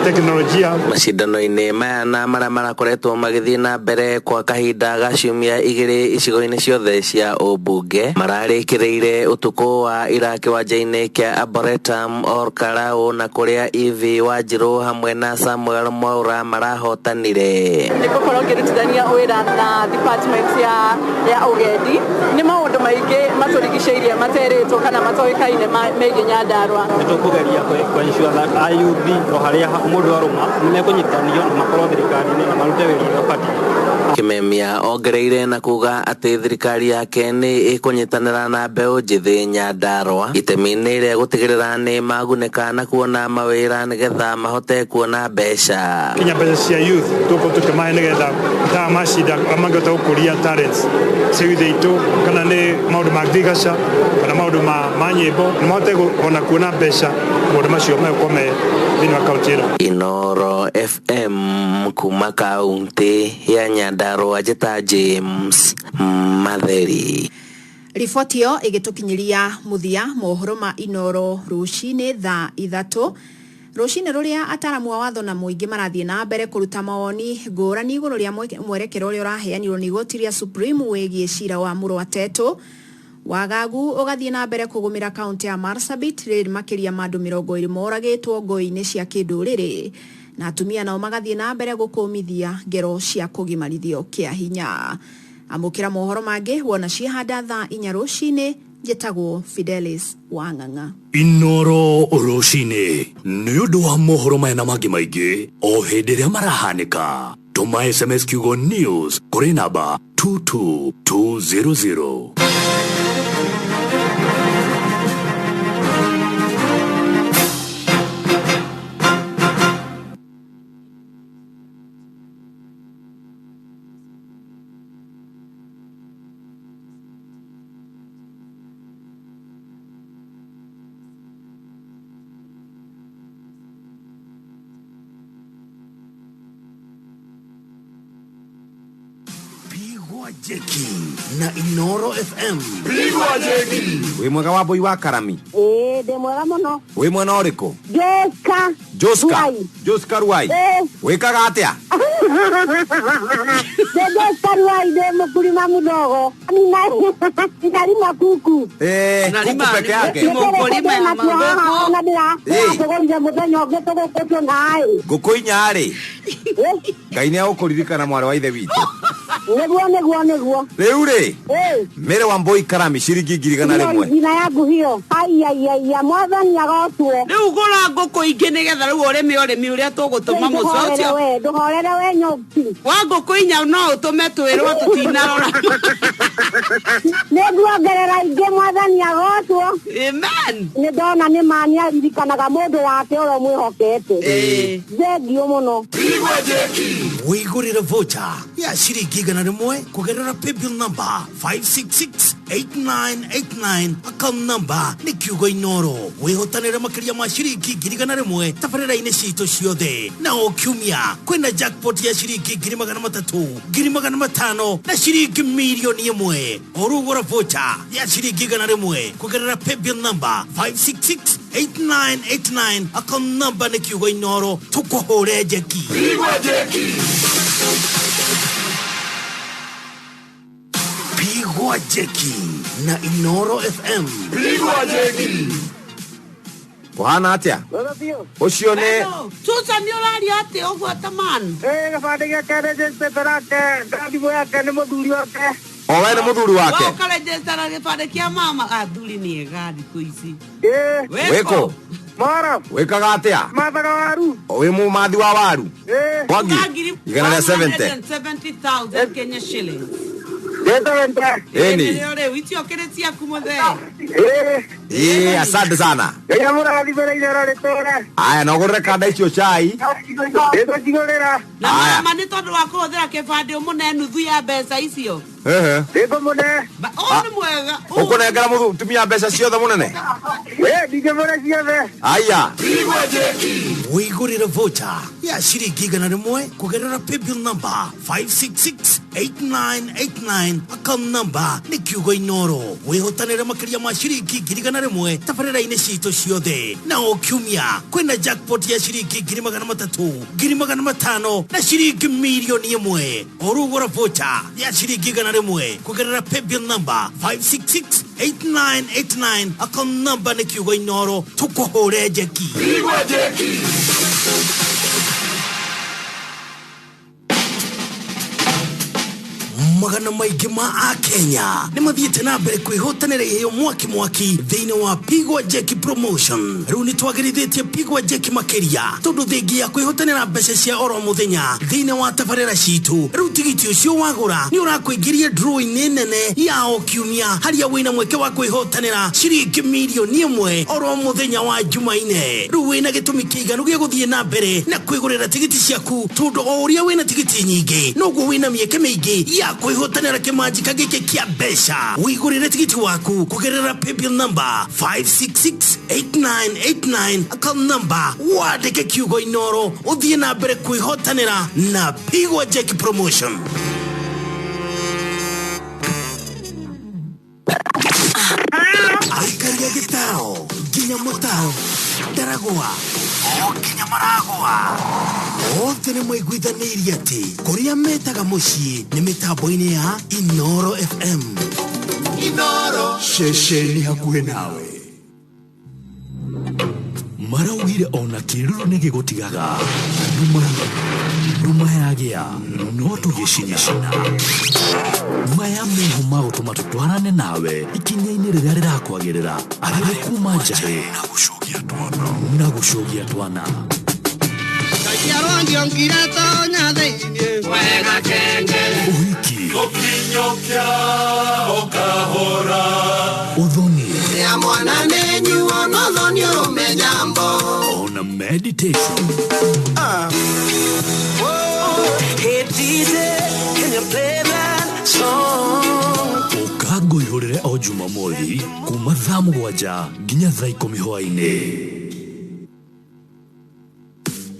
Speaker 21: teknolojia.
Speaker 20: Macindano-inĩ maya na marĩa marakoretwo magĩthiĩ na mbere kwa kahinda ga ciumia igĩrĩ icigo-inĩ ciothe cia ũmbunge mararĩkĩrĩire ũtukũ wa ira kĩwanja-inĩ kĩa Arboretum Olkalou na kũrĩa Ivy Wanjiru hamwe na Samuel Mwaura marahotanire.
Speaker 22: Nĩ ngũkorwo ngĩrutithania wĩra na department ya ũgendi. Nĩ maũndũ maingĩ matũrigicĩirie materĩtwo kana matoĩkaine megiĩ Nyandarua.
Speaker 23: Nĩ tũkũgeria kũ ensure that ayuthi o harĩa mũndũ arũma nĩ mekũnyitanio na makorwo thirikari-inĩ na marute wĩra ũrĩa ũbatiĩ.
Speaker 20: Kimemia ongereire na kuga atĩ thirikari yake nĩ ĩkũnyitanĩra na mbeũ njĩthĩ Nyandarua itemi-inĩ rĩa gũtigĩrĩra nĩ magunĩka na kuona mawĩra nĩgetha mahote kuona mbeca.
Speaker 21: Kinya mbeca cia youth tũgũkorwo tũkĩmahe nĩgetha ta macinda mangĩhota gũkũria talents cia youth aitũ kana nĩ maũndũ ma agriculture kana maũndũ ma nyĩmbo nĩ mahote ona kuona mbeca maũndũ macio megũkorwo me thĩinĩ wa kaunti ĩno.
Speaker 20: Inooro FM kuma kaunti ya Nyandarua njĩta James Matheri.
Speaker 6: Riboti ĩyo ĩgĩtũkinyĩria mũthia mohoro ma Inooro rũcinĩ thaa 3. Rũcinĩ rũrĩa ataramu a watho na mũingĩ marathiĩ na mbere kũruta mawoni ngũrani igũrũ rĩa mwerekera ũrĩa ũraheanirwo nĩ igoti rĩa Supreme wĩgiĩ cira wa Mũrũ Atetũ. Wagagu ũgathiĩ na mbere kũgũmĩra kaunti ya Marsabit rĩrĩ makĩria ma andũ 20 moragĩtwo ngũĩ-inĩ cia kĩndũrĩrĩ na atumia nao magathiĩ na mbere gũkũmithia ngero cia kũgimarithio kĩa hinya. Amũkĩra mohoro mangĩ wona ciĩhanda thaa 4 rũcinĩ. Njĩtagwo Fidelis Wang'ang'a.
Speaker 3: Inoro rũcinĩ nĩ ũndũ wa mohoro maya na mangĩ maingĩ o hĩndĩ ĩrĩa marahanĩka. Tũma SMS kiugo news kũrĩ namba 22200. Pigwa Jeki na Inoro FM.
Speaker 1: Pigwa Jeki. Wĩ mwega wa mbũi wa Karami?
Speaker 2: Ĩĩ ndĩ mwega mũno.
Speaker 1: Wĩ mwena ũrĩkũ?
Speaker 2: Joska.
Speaker 1: Joska. Joska Ruai. Wĩkaga atĩa?
Speaker 2: Ndĩ Joska Ruai, ndĩ mũkulima mdogo. Ninalima kuku.
Speaker 1: Kuku peke yake.
Speaker 2: Mũkulima ya magogo. Na ndĩratũgũrire mũthenya ũngĩ tũgũkũ tũnaĩ.
Speaker 1: Ngũkũ inya rĩ. Ngai nĩ agũkũririkana mwarĩ wa ithe witũ.
Speaker 2: Nĩguo nĩguo nĩguo.
Speaker 1: Rĩu rĩ. Mere wa mbũi Karami ciringi 100,000.
Speaker 2: Ngina yangu hiyo. Ai ai ai mwathani agocwo.
Speaker 4: Rĩu gũra ngũkũ ingĩ nĩgetha rĩu ũrĩme ũrĩmi ũrĩa tũgũtũma mũciĩ ũcio.
Speaker 2: Ndũhorere we nyoki.
Speaker 4: Wa ngũkũ inya no ũtũme twĩrwo tũtinarora.
Speaker 2: Nĩnguongerera ingĩ mwathani agocwo.
Speaker 4: Amen.
Speaker 2: Nĩ ndona nĩ ma nĩaririkanaga mũndũ wake ũrĩa ũmwĩhokete. Thengiũ mũno.
Speaker 3: Wĩigũrĩre voucher ya ciringi 100 kũgerera paybill number 5668989 account number nĩ kiugo Inoro. Wĩhotanĩre makĩria ma ciringi 100,000 tabarĩra-inĩ citũ ciothe. Na o kiumia kwĩna jackpot ya ciringi 300,000, 500,000 na ciringi 1,000,000. Ũrugũra voucher ya ciringi 100 kũgerera paybill number 5668989 account number nĩ kiugo Inoro. Tũkũhũre njeki.
Speaker 1: Pigwa Jeki.
Speaker 3: Pigwa Jeki na Inoro FM.
Speaker 1: Pigwa Jeki. Kuhana atia? Ũcio nĩ
Speaker 4: Susan nĩ ũraria atĩa ũguo ta man?
Speaker 13: Gĩbandĩ gĩake register nake, ndathimũ yake nĩ mũthuri wake.
Speaker 1: O we nĩ mũthuri wake?
Speaker 4: Wa ũkarejestera gĩbandĩ kĩa mama. Athuri nĩ ega thikũ ici.
Speaker 1: Wĩkũ?
Speaker 13: Moro.
Speaker 1: Wĩkaga atĩa?
Speaker 13: Mathaga waru.
Speaker 1: Wĩ mũmathi wa waru? Mwangi. 170.
Speaker 4: 170,000 Kenya shillings.
Speaker 1: Eni.
Speaker 4: Rĩu icio kĩrĩ ciaku mũthee.
Speaker 1: Asante sana. Aya, no ũgũrĩre kanda icio cai.
Speaker 4: Na mama nĩ tondũ wa kũhũthĩra kĩbandĩ ũmũne nuthu ya mbeca icio.
Speaker 13: Ndĩkũmũne.
Speaker 4: Ũũ nĩ mwega.
Speaker 1: Ũkũnengera mũtumia mbeca ciothe mũnene?
Speaker 13: Ndingĩmũne ciothe.
Speaker 1: Aya.
Speaker 3: Wĩigũrĩre voucher ya ciringi 100 kũgerera paybill number 5668989 account number nĩ kiugo Inoro. Wĩhotanĩre makĩria ma ciringi 100,000 tabarĩra-inĩ citũ ciothe. Na o kiumia kwĩna jackpot ya ciringi 300,000, 500,000 na ciringi 1,000,000. Ũrugũra voucher ya ciringi 100 kũgerera paybill number 5668989 account number nĩ kiugo Inoro. Tũkũhũre njeki.
Speaker 1: Pigwa Jeki.
Speaker 3: Magana maingĩ ma Akenya nĩ mathiĩte na mbere kwĩhotanĩra iheo mwaki mwaki thĩinĩ wa Pigwa Jeki promotion. Rĩu nĩ twagĩrithĩtie Pigwa Jeki makĩria tondũ thengia ya kwĩhotanĩra mbeca cia oro mũthenya thĩinĩ wa tabarĩra citũ. Rĩu tigiti ũcio wagũra nĩ ũrakũingĩria draw-inĩ nene ya o kiumia harĩa wĩna mweke wa kwĩhotanĩra ciringi 1,000,000 oro mũthenya wa Jumaine. Rĩu wĩna gĩtũmi kĩiganu gĩa gũthiĩ na mbere na kwĩgũrĩra tigiti ciaku tondũ o ũrĩa wĩna tigiti nyingĩ noguo wĩna mĩeke mĩingĩ ya kwĩhotanĩra kĩmanjĩka gĩkĩ kĩa mbeca. Wĩigũrĩre tigiti waku kũgerera paybill number 5668989 account number wandĩke kiugo Inoro ũthiĩ na mbere kwĩhotanĩra na Pigwa Jeki promotion. Aikaria gĩtao nginya mũtao. maragwa o nginya maragwa othe nĩ maiguithanĩirie atĩ kũrĩa metaga mũciĩ nĩ mĩtambo-inĩ ya Inoro FM.
Speaker 1: Inoro
Speaker 3: ceceni hakuhĩ nawe. Maraugire ona kĩruru nĩ gĩgũtigaga numa numa yagĩa no tũgĩcinacina maya meho ma gũtũma tũtwarane nawe ikinya-inĩ rĩrĩa rĩrakwagĩrĩra arĩ kuma njahĩ na gũcũgia twana. Ũhiki, ũthoni ona meditation.
Speaker 5: Hey DJ, can you play that song?
Speaker 3: Ũkangoihũrĩre o Jumamothi kuma thaa 7 nginya thaa 10 hwaĩ-inĩ.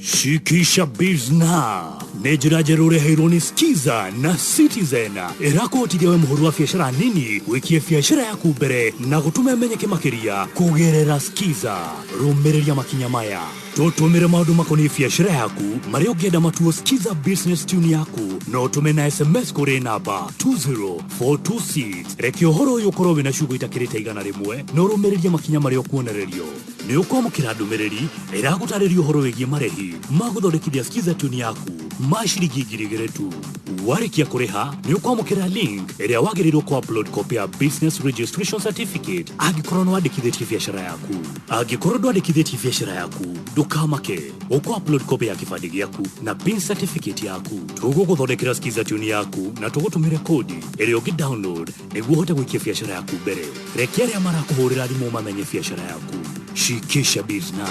Speaker 3: Shikisha Bizna nĩ njĩra njerũ ũreheirwo nĩ Skiza na Citizen ĩrakũhotithia we mũhũri wa biacara nini gwĩkie biacara yaku mbere na gũtũma ĩmenyeke makĩria kũgerera Skiza. Rũmĩrĩria makinya maya, tũtũmĩre maũndũ makoniĩ biacara yaku marĩa ũngĩenda matuo Skiza Business Tune yaku na ũtũme na SMS kũrĩ namba 20426. Reke ũhoro ũyũ ũkorwo wĩna ciugo itakĩrĩte 100 na ũrũmĩrĩrie makinya marĩa ũkuonererio. Nĩ ũkwamũkĩra ndũmĩrĩri ĩragũtarĩria ũhoro wĩgiĩ marĩhi ma gũthondekithia Skiza Tune yaku ma ciringi 2,000 tu. Warĩkia kũrĩha nĩ ũkwamũkĩra link ĩrĩa wagĩrĩirwo kũ upload copy ya business registration certificate angĩkorwo nĩ wandĩkithĩtie biacara yaku. Angĩkorwo ndwandĩkithĩtie biacara yaku ndũkamake, ũkũ upload copy ya kĩbandĩ gĩaku na PIN certificate yaku. Tũgũgũthondekera Skiza Tune yaku na tũgũtũmĩre kodi ĩrĩa ũngĩ download nĩguo ũhote gũikia biacara yaku mbere. Reke arĩa marakũhũrĩra thimũ mamenye biacara yaku. Shikisha Bizna.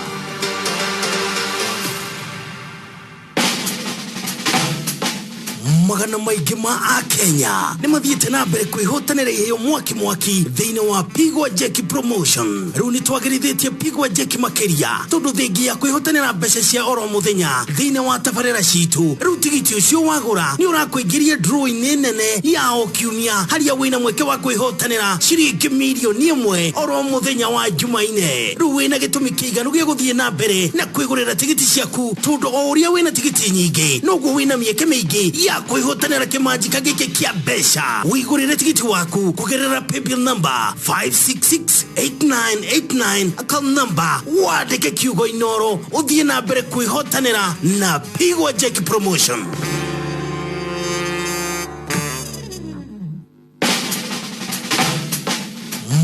Speaker 3: Magana maingĩ ma akenya nĩ mathiĩte na mbere kwĩhotanĩra iheo mwaki mwaki thĩinĩ wa Pigwa Jeki Promotion. Rĩu nĩ twagĩrithĩtie Pigwa Jeki makĩria tondũ thengia ya kwĩhotanĩra mbeca cia oro mũthenya thĩinĩ wa tabarĩra citũ. Rĩu tigiti ũcio wagũra nĩ ũrakũingĩria draw-inĩ nene ya o kiumia harĩa wĩna mweke wa kwĩhotanĩra ciringi mirioni 1 oro mũthenya wa Jumaine. Rĩu wĩna gĩtũmi kĩiganu gĩa gũthiĩ na mbere na kwĩgũrĩra tigiti ciaku tondũ o ũrĩa wĩna tigiti nyingĩ noguo wĩna mĩeke mĩingĩ ya kwĩhotanĩra kĩmanjika gĩkĩ kĩa mbeca. Wĩgũrĩre tigiti waku kũgerera paybill number 5668989 account number wandĩke kiugo Inoro ũthiĩ na mbere kwĩhotanĩra na Pigwa Jeki Promotion.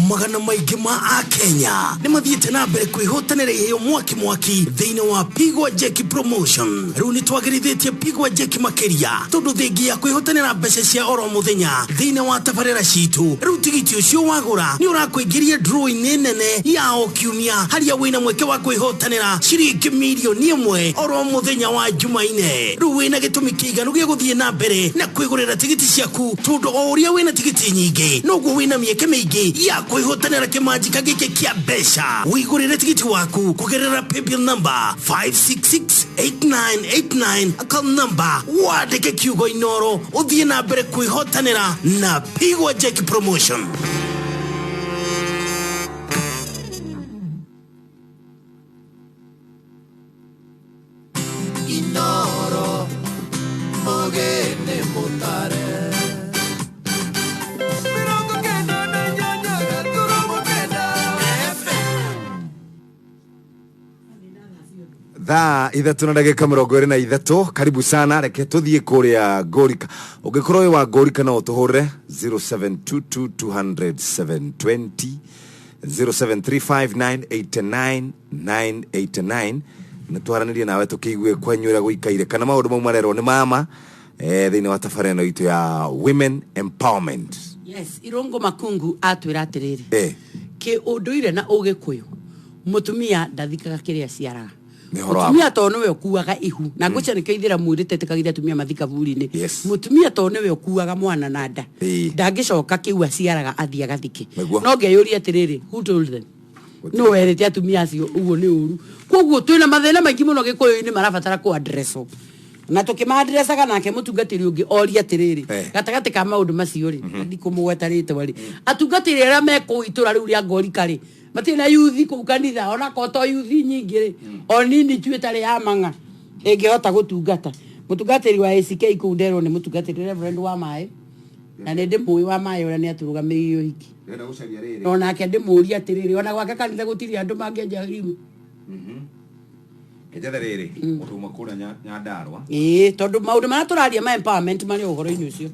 Speaker 3: Magana maingĩ ma akenya nĩ mathiĩte na mbere kwĩhotanĩra iheo mwaki mwaki thĩinĩ wa Pigwa Jeki Promotion. Rĩu nĩ twagĩrithĩtie Pigwa Jeki makĩria tondũ thengia ya kwĩhotanĩra mbeca cia oro mũthenya thĩinĩ wa tabarĩra citũ. Rĩu tigiti ũcio wagũra nĩ ũrakũingĩria draw-inĩ nene ya o kiumia harĩa wĩna mweke wa kwĩhotanĩra ciringi mirioni 1 oro mũthenya wa Jumaine. Rĩu wĩna gĩtũmi kĩiganu gĩa gũthiĩ na mbere na kwĩgũrĩra tigiti ciaku tondũ o ũrĩa wĩna tigiti nyingĩ noguo wĩna mĩeke mĩingĩ ya kwĩhotanĩra kĩmanjika gĩkĩ kĩa mbeca. Wĩgũrĩre tigiti waku kũgerera paybill number 5668989 account number wandĩke kiugo Inoro ũthiĩ na mbere kwĩhotanĩra na Pigwa Jeki Promotion.
Speaker 5: Inoro mogene mutare.
Speaker 1: Thaa 3:23. Karibu sana, reke tuthiĩ kũrĩa Ngorika. Ũngĩkorwo wĩ wa Ngorika no ũtũhũrĩre 0722 200 720 0735 989 989 na twaranĩrie nawe tũkĩigue kwanyu ũrĩa gũikaire kana maũndũ mau marerwo nĩ mama thĩinĩ wa tabarĩra ĩno itũ ya Women Empowerment.
Speaker 4: Yes, Irungu Makungu atwĩra atĩrĩrĩ, kĩ ũndũire na ũgĩkũyũ mũtumia ndathikaga kĩrĩa ciaraga. Mutumia to niwe ukuaga ihu na ngũcia nĩkĩo ithĩra mwĩrĩte tĩkagithia atumia mathi kaburi-inĩ. Mutumia to niwe ukuaga mwana na nda ndangĩcoka kĩu aciaraga athiĩ agathike. No ngeyũria atĩrĩrĩ, who told them? No werĩte atumia acio ũguo nĩ ũru. Koguo twĩna mathĩna maingĩ mũno gĩkũyũ-inĩ marabatara kũ address-o. Na tũkĩma-addressaga nake mũtungatĩri ũngĩ oria atĩrĩrĩ, gatagatĩ ka maũndũ macio rĩ, ndikũmũgweta rĩtwa rĩ, atungatĩri arĩa me kũu itũra rĩu rĩa Ngorika rĩ, Matirĩ na yuthi kũu kanitha ona korwo to yuthi nyingĩ rĩ, o nini tu ĩtarĩ ya mang'a ĩngĩhota gũtungata. Mũtungatĩri wa ACK kũu nderwo nĩ mũtungatĩri Reverend wa maĩ na nĩ ndĩmũĩ wa maĩ ũrĩa nĩ atũrũgamĩrĩire ũhiki.
Speaker 1: Ndĩrenda gũcaria rĩrĩ.
Speaker 4: Onake ndĩmũrie atĩrĩrĩ, ona gwake kanitha gũtirĩ andũ mangĩenja irima.
Speaker 1: Njethe rĩrĩ mũndũ ũmwe kũrĩa Nyandarũa.
Speaker 4: Ĩĩ, tondũ maũndũ marĩa tũraria ma empowerment marĩ o ũhoro-inĩ ũcio.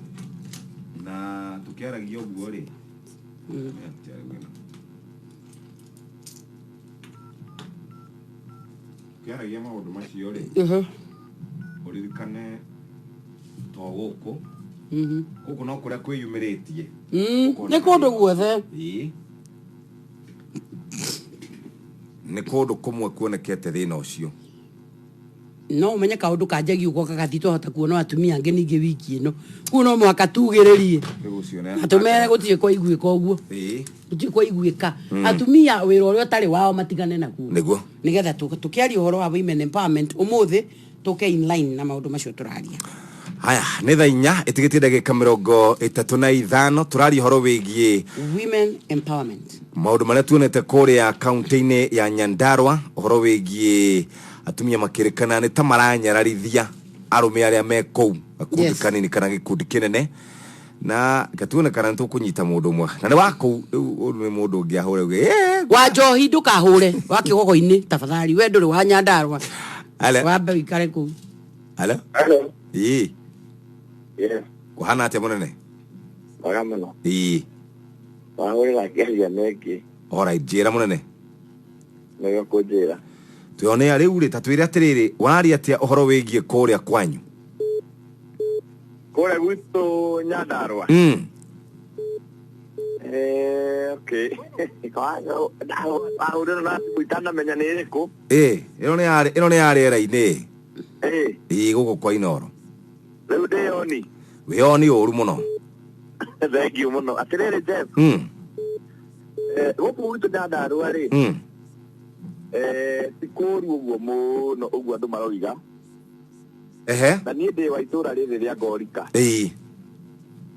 Speaker 1: Na tũkĩaragia ũguo rĩ, tũkĩaragia maũndũ macio rĩ, ũririkane to gũkũ, gũkũ no kũrĩa kwĩyumĩrĩtie.
Speaker 4: Nĩ kũndũ guothe.
Speaker 1: Ĩĩ. Nĩ kũndũ kũmwe kuonekete thĩna ũcio.
Speaker 4: No ũmenye kaũndũ kanjagia ũguo gagathi twahota kuona atumia angĩ ningĩ wiki ĩno kuo no mũhaka tugĩrĩrie
Speaker 1: Rĩu ũcio nĩ
Speaker 4: na tũmere gũtirĩ kwaiguĩka ũguo. Gũtirĩ kwaiguĩka. Atumia wĩra ũrĩa ũtarĩ wao matigane naguo.
Speaker 1: Nĩguo.
Speaker 4: Nĩgetha tũkĩaria ũhoro wa women empowerment ũmũthĩ tũke in line na maũndũ macio tũraria.
Speaker 1: Haya, nĩ thaa 4 ĩtigĩtie ndagĩka 35, tũraria ũhoro wĩgiĩ
Speaker 4: women empowerment,
Speaker 1: maũndũ marĩa tuonete kũrĩa kaunti-inĩ ya Nyandarua, ũhoro wĩgiĩ atumia makĩrĩkana nĩ ta maranyararithia arũme arĩa me kũu gakundi kanini kana gĩkundi kĩnene, na gatuone kana nĩ tũkũnyita mũndũ ũmwe na nĩ wa kũu. Rĩu ũyũ nĩ mũndũ ũngĩ ahũre uge "Eh,
Speaker 4: wa njohi ndũkahũre wa kĩgogo-inĩ tafadhali, we ndũrĩ wa Nyandarua.
Speaker 1: Ale.
Speaker 4: Wambe ũikare kũu.
Speaker 1: Hello.
Speaker 7: Hello.
Speaker 1: Ĩĩ.
Speaker 7: Yes.
Speaker 1: Kũhana atĩa mũnene?
Speaker 7: Wega mũno.
Speaker 1: Ĩĩ.
Speaker 7: Wahũrĩra ngĩaria mengĩ.
Speaker 1: Alright, njĩra mũnene.
Speaker 7: Nĩguo kũnjĩra.
Speaker 1: Twĩonea rĩu rĩ, ta twĩre atĩrĩrĩ, waria atĩa ũhoro wĩgiĩ kũrĩa kwanyu?
Speaker 7: Kũrĩa gwitũ Nyandarua. Okay. Wahũrĩra na thimũ itanamenya nĩ ĩrĩkũ.
Speaker 1: Ĩĩ, ĩno nĩ ya ĩno nĩ ya rĩera-inĩ. Ĩĩ, gũkũ kwa Inoro.
Speaker 7: Rĩu ndĩyoni.
Speaker 1: Wĩoni ũru mũno.
Speaker 7: Thank you mũno. Atĩrĩrĩ Jeff. Gũkũ gwitũ Nyandarua rĩ. Ti kũũru ũguo mũno ũguo andũ maroiga. Na niĩ ndĩ wa itũra rĩrĩ rĩa Ngorika.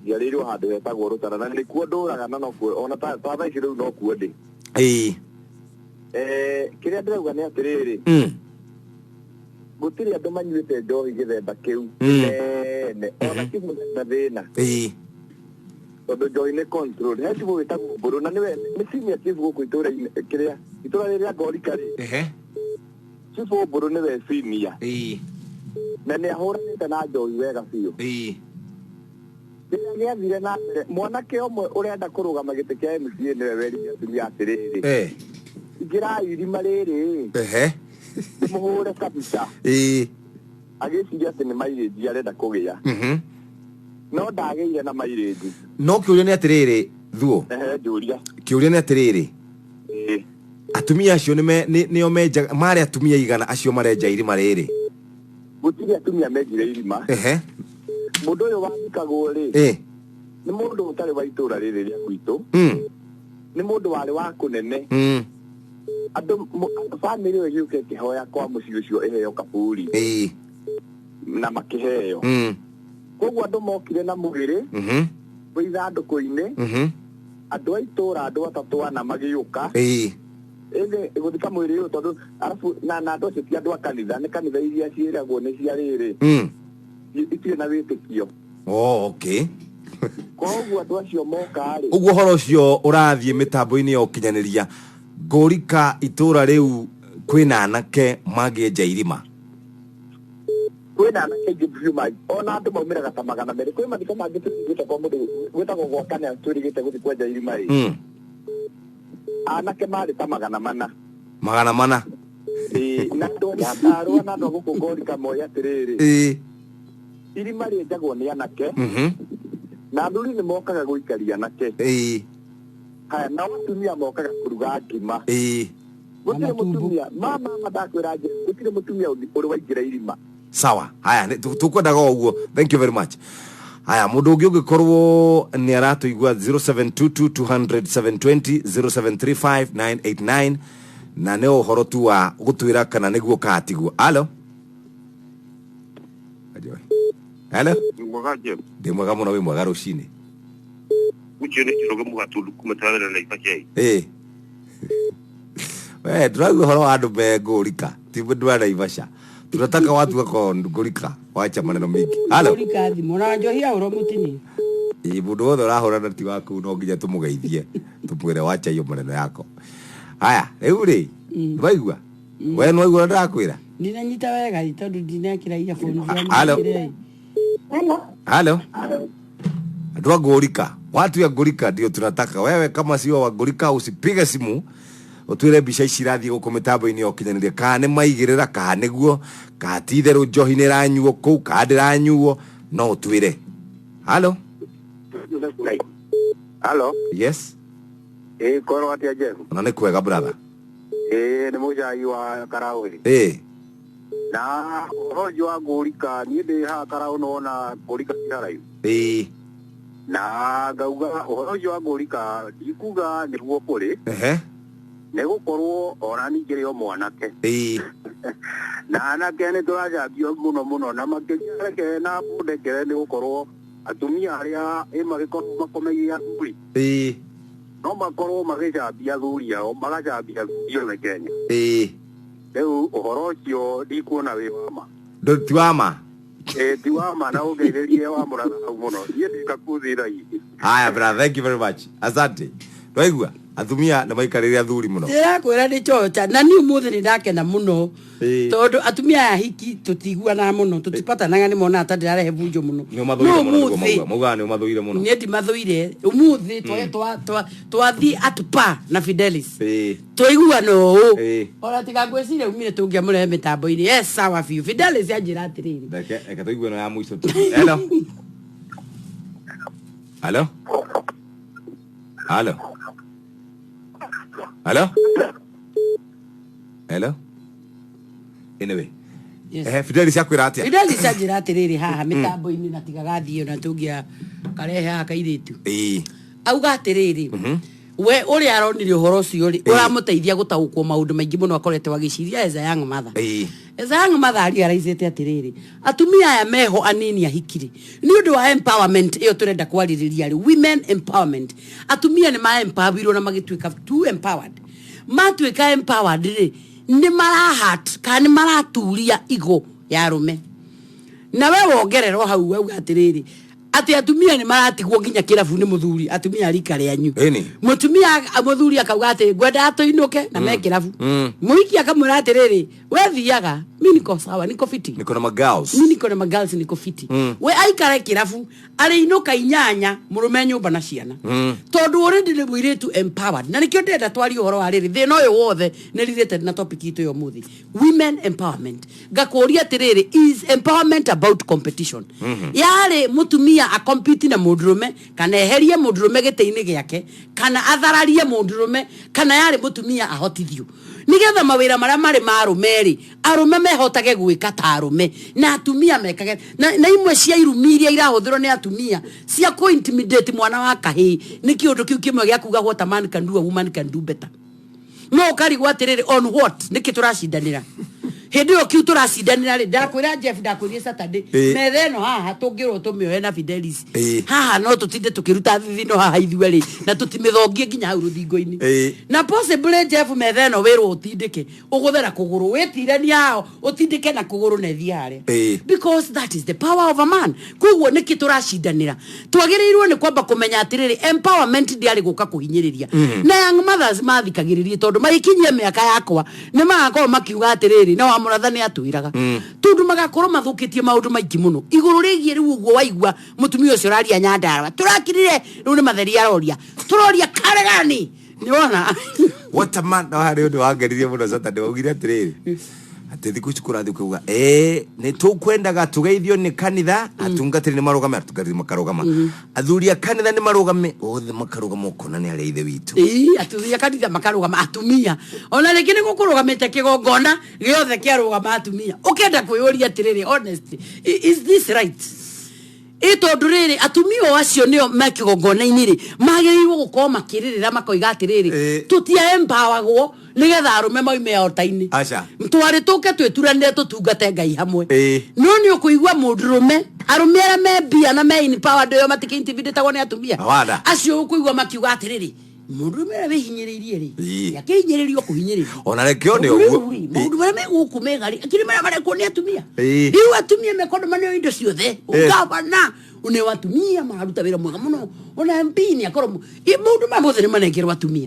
Speaker 7: Njiarĩirwo handũ hetagwo Rũtara na nĩkuo ndũraga na nokuo ona ta thaa ici rĩu nokuo ndĩ. Kĩrĩa ndĩrauga nĩ atĩrĩrĩ, gũtirĩ andũ manyuĩte njohi gĩthemba kĩu kĩnene ona kĩmwe na thĩna. Tondũ njohi nĩ control. He cibũ wĩtagwo Mbũrũ na nĩwe nĩ senior chief gũkũ itũra-inĩ kĩrĩa itũra rĩrĩ rĩa Ngorika rĩ. Cibũ Mbũrũ nĩwe senior. Na nĩ ahũranĩte na njohi wega biũ. Kĩrĩa gĩathire na mbere, mwanake ũmwe ũrenda kũrũgama gĩtĩ kĩa MCA nĩwe werire atumia atĩrĩrĩ, ingĩrai irima rĩrĩ mũhũre kabisa. Agĩciria atĩ nĩ mairĩnji arenda kũgĩa. No ndagĩire na mairĩnji.
Speaker 1: No kĩũria nĩ atĩrĩrĩ, Thuo.
Speaker 7: Ehe, njũria.
Speaker 1: Kĩũria nĩ atĩrĩrĩ, atumia acio nĩo menjaga, marĩ atumia igana acio marenja irima rĩrĩ?
Speaker 7: Gũtirĩ atumia menjire irima. Mũndũ ũyũ wathikagwo rĩ, nĩ mũndũ ũtarĩ wa itũra rĩrĩ rĩa gwitũ. Nĩ mũndũ warĩ wa kũnene. Andũ bamĩrĩ ĩyo ĩgĩũka ĩkĩhoya kwa mũciĩ ũcio ĩheo kaburi. Na makĩheo. Koguo andũ mokire na mwĩrĩ wĩ ithandũkũ-inĩ. Andũ a itũra andũ atatũ ana magĩũka. Ĩndĩ gũthika mwĩrĩ ũyũ tondũ arabu na andũ acio ti andũ a kanitha, nĩ kanitha iria ciĩragwo nĩ cia rĩrĩ. Itirĩ na wĩtĩkio.
Speaker 1: Oh, okay.
Speaker 7: Koguo andũ acio moka rĩ.
Speaker 1: Ũguo ũhoro ũcio ũrathiĩ mĩtambo-inĩ ya ũkinyanĩria, Ngorika itũra rĩu kwĩna anake mangĩenja irima.
Speaker 7: Kwĩna anake aingĩ biũ ona andũ maumĩraga ta 200. Kwĩ mathiko mangĩ twĩrĩgĩte kwa mũndũ gwĩtagwo gwa Kana twĩrĩgĩte gũthiĩ kwenja irima rĩ. Anake marĩ ta 400.
Speaker 1: 400.
Speaker 7: Ĩĩ, na andũ a Nyandarũa na andũ a gũkũ Ngorika moĩ atĩrĩrĩ. Irima rĩenjagwo nĩ anake. Na athuri nĩ mokaga gũikaria anake. Haya, nao atumia mokaga kũruga ngima. Gũtirĩ mũtumia, mama ndakwĩra nje, gũtirĩ mũtumia ũrĩ waingĩra irima.
Speaker 1: Sawa. Haya, tũkwendaga o ũguo. Thank you very much. Haya, mũndũ ũngĩ ũngĩkorwo nĩ aratũigua 0722 200 720 0735 989 na nĩ ũhoro tu wa gũtwĩra kana nĩguo kana tiguo. Alo. Hello.
Speaker 9: Mwega Jeff.
Speaker 1: Ndĩ mwega mũno, wĩ mwega rũcinĩ.
Speaker 9: Ucio nĩ Njoroge Mũgatundu kuma Taverna Naivasha.
Speaker 1: We tũraigua ũhoro wa andũ me ngũrika, ti andũ a Naivasha. Tunataka watu wako ngũrika, wacha maneno mingi. Halo.
Speaker 4: Ngũrika thimũ na njohi ahũrwo mũtini.
Speaker 1: Ĩ, mũndũ wothe ũrahũra na ti waku no nginya tũmũgeithie, tũmwĩre wacha hiyo maneno yako. Haya, rĩu rĩ, waigua? We nĩwaigua ũrĩa ndĩrakwĩra?
Speaker 4: Ndinanyita wega ĩ, tondũ ndinekĩra earphones yani
Speaker 1: Halo.
Speaker 4: njĩre.
Speaker 1: Halo. Andũ a ngũrika, watu ya ngũrika ndio tunataka. Wewe kama sio wa ngũrika usipige simu ũtwĩre mbica ici irathiĩ gũkũ mĩtambo-inĩ ya ũkinyanĩria kana nĩ maigĩrĩra kana nĩguo kana ti itherũ njohi nĩ ĩranyuo kũu kana ndĩranyuo no ũtwĩre. Halo.
Speaker 7: Halo.
Speaker 1: Yes.
Speaker 7: Ĩ korwo atĩa Jeff?
Speaker 1: Ona nĩ kwega brother.
Speaker 7: Ĩ nĩ mũcai wa Karaũrĩ.
Speaker 1: Ĩ.
Speaker 7: Na ũhoro ũcio wa ngũrika niĩ ndĩ haha Karaũ nĩwona ngũrika ti haraihu.
Speaker 1: Ĩ.
Speaker 7: Na ngauga ũhoro ũcio wa ngũrika ndikuga nĩguo kũrĩ.
Speaker 1: Ehe.
Speaker 7: Nĩ gũkorwo ona niĩ ngĩrĩ o mwanake.
Speaker 1: Ĩ.
Speaker 7: Na anake nĩ tũracambio mũno mũno na makĩria reke na bũndekere nĩ gũkorwo atumia arĩa ĩ magĩkorwo makomeire athuri.
Speaker 1: Ĩ.
Speaker 7: No makorwo magĩcambia athuri ao magacambia athuri othe Kenya.
Speaker 1: Ĩ.
Speaker 7: Rĩu ũhoro ũcio ndikuona wĩ wa ma.
Speaker 1: Ndũ ti wa ma.
Speaker 7: Ĩ ti wa ma na ũngeithĩrie wa mũratha hau mũno. Niĩ ndĩ kakuthi thaa ici.
Speaker 1: Haya brother, thank you very much. Asante. Ndwaigua? Atumia nĩ maikarĩire athuri mũno.
Speaker 4: Ndĩrakwĩra nĩ chocha na niĩ ũmũthĩ nĩ ndakena mũno
Speaker 1: Ĩ.
Speaker 4: tondũ atumia aya hiki tũtiguanaga mũno tũtipatanaga nĩ monaga ta ndĩrarehe bunjo mũno.
Speaker 1: Nĩ ũmathũire
Speaker 4: No
Speaker 1: mũno nĩguo
Speaker 4: ũmũthĩ
Speaker 1: mauga. Maugaga nĩ ũmathũire mũno.
Speaker 4: niĩ ndimathũire ũmũthĩ twathiĩ at par na Fidelis
Speaker 1: Ĩ.
Speaker 4: twaiguana ũũ
Speaker 1: Ĩ.
Speaker 4: ona tiga ngwĩciria umire tũngĩamũrehe mĩtambo-inĩ yes sawa biũ Fidelis anjĩra atĩrĩrĩ
Speaker 1: Reke reke tũigue ĩno ya mũico tu. Hello. Hello. Hello. Hello. Hello. Anyway.
Speaker 4: Yes.
Speaker 1: Eh, Fidelis akwĩra atĩa?
Speaker 4: Fidelis anjĩra atĩrĩrĩ haha mĩtambo-inĩ na tiga gathiĩ ona tũngĩa karehe haha kairĩtu
Speaker 1: Ĩ.
Speaker 4: auga atĩrĩrĩ we ũrĩa aronire ũhoro ũcio rĩ ũramũteithia gũtaũkwo maũndũ maingĩ mũno akoretwo agĩciria as a young mother.
Speaker 1: Ĩ.
Speaker 4: As a young mother arealize atĩrĩrĩ atumia aya meho anini ahikiri nĩ ũndũ wa empowerment ĩyo tũrenda kwarĩrĩria rĩ women empowerment atumia nĩ ma empowerirwo na magĩtuĩka too empowered matuĩka empowered rĩ nĩ marahat kana nĩ maraturia igo ya arũme na we wongererwo hau wauga atĩrĩrĩ atĩ atumia nĩ maratigwo nginya kĩrabu nĩ mũthuri atumia a rika rĩanyu
Speaker 1: Ĩni.
Speaker 4: mũtumia mũthuri akauga atĩ ngwendaga tũinũke na me kĩrabu mũhiki akamwĩra atĩrĩrĩ we thiaga mi niko sawa niko fiti
Speaker 1: Niko na magirls.
Speaker 4: mi niko na magirls niko fiti we aikare kĩrabu arĩinũka inyanya mũrũme nyũmba na ciana tondũ already nĩ mũirĩtu empowered na nĩkĩo ndĩrenda twarie ũhoro wa rĩrĩ thĩna ũyũ wothe nĩ related na topic itũ ya ũmũthĩ women empowerment ngakũria atĩrĩrĩ is empowerment about competition yarĩ mũtumia akompiti na mũndũrũme kana eherie mũndũrũme gĩtĩ-inĩ gĩake kana athararie mũndũrũme kana yarĩ mũtumia ahotithio nĩgetha mawĩra marĩa marĩ ma arũme rĩ arũme mehotage gwĩka ta arũme na atumia mekage na imwe cia irumi iria irahũthĩrwo nĩ atumia cia kũ intimidate mwana wa kahĩĩ nĩ kĩũndũ kĩu kĩmwe gĩa kuga what a man can do a woman can do better no ũkarigwo atĩrĩrĩ on what nĩkĩ tũracindanĩra hĩndĩ ĩyo kiu tũracindanĩra rĩ ndakwĩra Jeff ndakwĩrire Saturday
Speaker 1: Ĩ.
Speaker 4: metha ĩno haha tũngĩrwo tũmĩoe na Fidelis
Speaker 1: Ĩ.
Speaker 4: haha no tũtinde tũkĩruta thithino haha ithuerĩ na tũtimĩthongie nginya hau rũthingo-inĩ
Speaker 1: Ĩ.
Speaker 4: na possibly Jeff metha ĩno wĩrwo ũtindĩke ũgũthera kũgũrũ wĩtiranie hao ũtindĩke na kũgũrũ na ĩthiĩ harĩa
Speaker 1: Ĩ.
Speaker 4: because that is the power of a man koguo nĩkĩ tũracindanĩra twagĩrĩirwo nĩ kwamba kũmenya atĩrĩrĩ empowerment ndĩarĩ gũka kũhinyĩrĩria na young mothers mathikagĩrĩrie tondũ magĩkinyia mĩaka yakwa nĩ magakorwo makiuga atĩrĩrĩ na wamũratha nĩ atwĩraga tondũ magakorwo mathũkĩtie maũndũ maingĩ mũno igũrũ rĩgiĩ rĩu ũguo waigua mũtumia ũcio ũraria Nyandarua tũrakirire rĩu nĩ matheri aroria tũroria karegani nĩwona
Speaker 1: What a man no harĩ ũndũ wangenirie mũno Saturday waugire atĩrĩrĩ atĩ thikũ ici kũrathiĩ ũkauga ĩĩ nĩ tũkwendaga tũgeithio nĩ kanitha atungatĩri nĩ marũgame atungatĩri makarũgama athuri a kanitha nĩ marũgame othe makarũgama ũkona nĩ arĩa ithe witũ
Speaker 4: Ĩĩ, atumia kanitha makarũgama atumia ona rĩngĩ nĩ gũkũrũgamĩte kĩgongona gĩothe kĩarũgama atumia ũkenda kwĩyũria atĩrĩrĩ honestly is this right ĩ tondũ rĩrĩ atumia o acio nĩo me kĩgongona-inĩ rĩ magĩrĩirwo gũkorwo makĩrĩrĩra makoiga atĩrĩrĩ tũtia empowergwo nĩgetha arũme maume ota-inĩ
Speaker 1: Aca.
Speaker 4: twarĩ tũke twĩturanĩre tũtungate ngai hamwe
Speaker 1: Ĩĩ.
Speaker 4: no nĩ ũkũigua mũndũrũme arũme arĩa me mbia na me in power ndĩo matikĩintimidĩtagwo nĩ atumia
Speaker 1: Awada.
Speaker 4: acio ũkũigua makiuga atĩrĩrĩ Mũndũrũme ũrĩa wĩhinyĩrĩirie rĩ,
Speaker 1: Ĩĩ.
Speaker 4: akĩhinyĩrĩrio kũhinyĩrĩrio.
Speaker 1: Ona reke one
Speaker 4: Rĩu
Speaker 1: ũguo.
Speaker 4: rĩ, maũndũ marĩa me gũkũ mega rĩ, akĩrĩ marĩa marekwo nĩ atumia.
Speaker 1: Ĩĩ.
Speaker 4: Rĩu atumia mekondo maneo indo ciothe, ũgavana nĩ atumia mararuta wĩra mwega mũno, ona MP nĩ akorwo maũndũ maya mothe nĩ manengerwo atumia.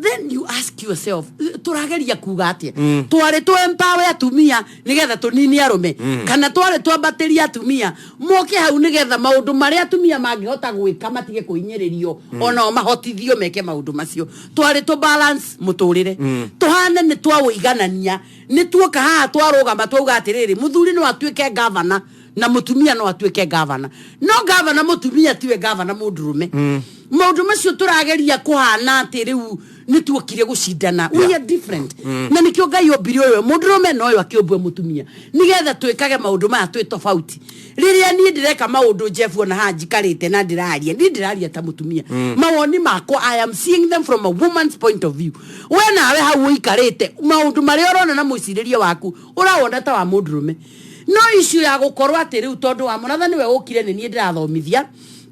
Speaker 4: Then you ask yourself, tũrageria kuga atĩa? Twarĩ tũ empower atumia nĩgetha tũnini arũme, kana twarĩ twambatĩrie atumia moke hau nĩgetha maũndũ marĩa atumia mangĩhota gwĩka matige kũhinyĩrĩrio, onao mahotithio meke maũndũ macio. Twarĩ tũ balance mũtũrĩre, tũhane nĩ twaũiganania, nĩ tuoka haha twarũgama twauga atĩrĩrĩ, mũthuri no atuĩke gavana na mũtumia no atuĩke gavana, no gavana mũtumia tiwe gavana mũndũrũme. Maũndũ macio tũrageria kũhana atĩ rĩu nĩ tuokire gũcindana. We are different. Na nĩkĩo Ngai ombire ũyũ mũndũrũme na ũyũ akĩũmbwe mũtumia, nĩgetha twĩkage maũndũ maya twĩ tofauti. Rĩrĩa niĩ ndĩreka maũndũ, Jeff, ona haha njikarĩte na ndĩraria, niĩ ndĩraria ta mũtumia. Mawoni makwa, I am seeing them from a woman's point of view. We nawe hau ũikarĩte, maũndũ marĩa ũrona na mũcirĩrie waku ũrawona ta wa mũndũrũme. No issue ya gũkorwo atĩ rĩu tondũ wa mũratha nĩwe ũkire, nĩ niĩ ndĩrathomithia,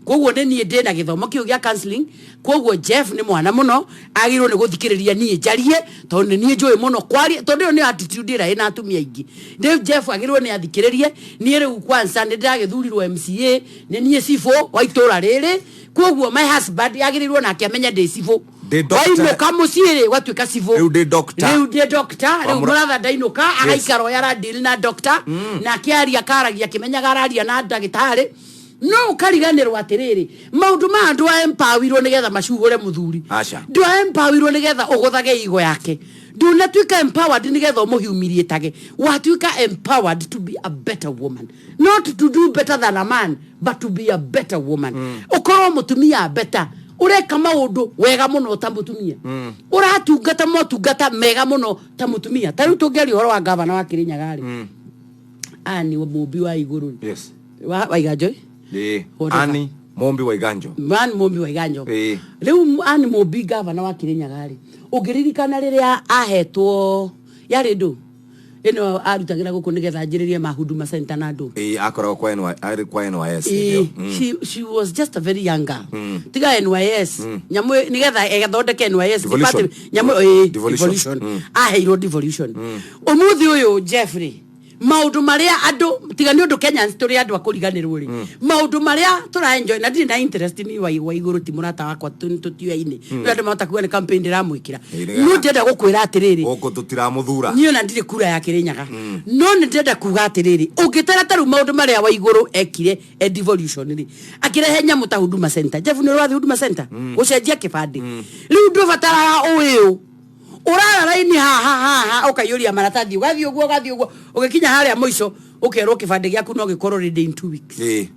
Speaker 4: koguo nĩ niĩ ndĩ na gĩthomo kĩu gĩa counseling, koguo Jeff nĩ mwana mũno, agĩrĩirwo nĩ gũthikĩrĩria niĩ njarie tondũ nĩ niĩ njũĩ mũno kwaria, tondũ ĩyo nĩ attitude ĩrĩa ĩna atumia aingĩ. Rĩu Jeff agĩrĩirwo nĩ athikĩrĩrie niĩ. Rĩu kwanza nĩ ndĩragĩthurirwo MCA, nĩ niĩ cibũ wa itũra rĩrĩ, koguo my husband agĩrĩirwo nake amenye ndĩ cibũ.
Speaker 1: Ndĩ doctor.
Speaker 4: Wainũka mũciĩ rĩ, gwatuĩka cibũ.
Speaker 1: Rĩu ndĩ doctor.
Speaker 4: Rĩu ndĩ doctor rĩu. Mũratha ndainũka, agaikara ũrĩa aradeal na doctor, nake aria akaragia akĩmenyaga araria na ndagĩtarĩ. No ũkariganĩrwo atĩrĩrĩ, maũndũ maya ndwa empowerirwo nĩgetha macuhũre mũthuri.
Speaker 1: Aca.
Speaker 4: Ndwa empowerirwo nĩgetha ũgũthage igo yake. Ndunatuĩka empowered nĩgetha ũmũhumiliatage. Watuĩka empowered to be a better woman, not to do better than a man, but to be a better woman. Ũkorwo mũtumia better, ũreka maũndũ wega mũno ta mũtumia, ũratungata motungata mega mũno ta mũtumia. Ta rĩu tũngĩaria ũhoro wa gavana wa Kĩrĩnyaga rĩ, aya nĩ mũmbi wa igũrũ wa Iganjo. Whatever.
Speaker 1: Ani Mombi wa Iganjo.
Speaker 4: Ann Mũmbi wa Iganjo. Rĩu Ann Mũmbi, gavana wa Kĩrĩnyaga rĩ, ũngĩririkana rĩrĩa ahetwo yarĩ ndũ ĩno arutagĩra gũkũ nĩgetha anjĩrĩrie ma Huduma Center na ndũ.
Speaker 1: Akoragwo kwa NY, arĩ kwa NYS hĩndĩ ĩyo.
Speaker 4: She was just a very young girl. Tiga NYS nyamũ nĩgetha ethondeke NYS
Speaker 1: Devolution.
Speaker 4: department, nyamũ
Speaker 1: Devolution.
Speaker 4: Devolution. Aheirwo devolution. Ũmũthĩ ũyũ, Jeffrey, maũndũ marĩa andũ, tiga nĩ ũndũ Kenyans tũrĩ andũ a kũriganĩrwo rĩ, maũndũ marĩa tũra enjoy, na ndirĩ na interest ni wa igũrũ, ti mũrata wakwa, tũtiũyaine. Rĩu andũ mahota kuga nĩ campaign ndĩramwĩkĩra. No ndĩrenda gũkwĩra atĩrĩrĩ,
Speaker 1: Gũkũ tũtiramũthura.
Speaker 4: Niĩ ona ndirĩ kura ya Kĩrĩnyaga, no nĩ ndĩrenda kuga atĩrĩrĩ, ũngĩtara ta rĩu maũndũ marĩa wa igũrũ ekire e devolution rĩ, akĩrehe nyamũ ta Huduma Center. Jeff, nĩ ũrathiĩ Huduma Center gũcenjia kĩbandĩ, rĩu ndũbataraga ũĩũ ũrara raini haha haha ũkaiyũria maratathi, ũgathiĩ ũguo, ũgathiĩ ũguo, ũgĩkinya harĩa mũico ũkerwo kĩbandĩ gĩaku no gĩkorwo ready in 2 weeks.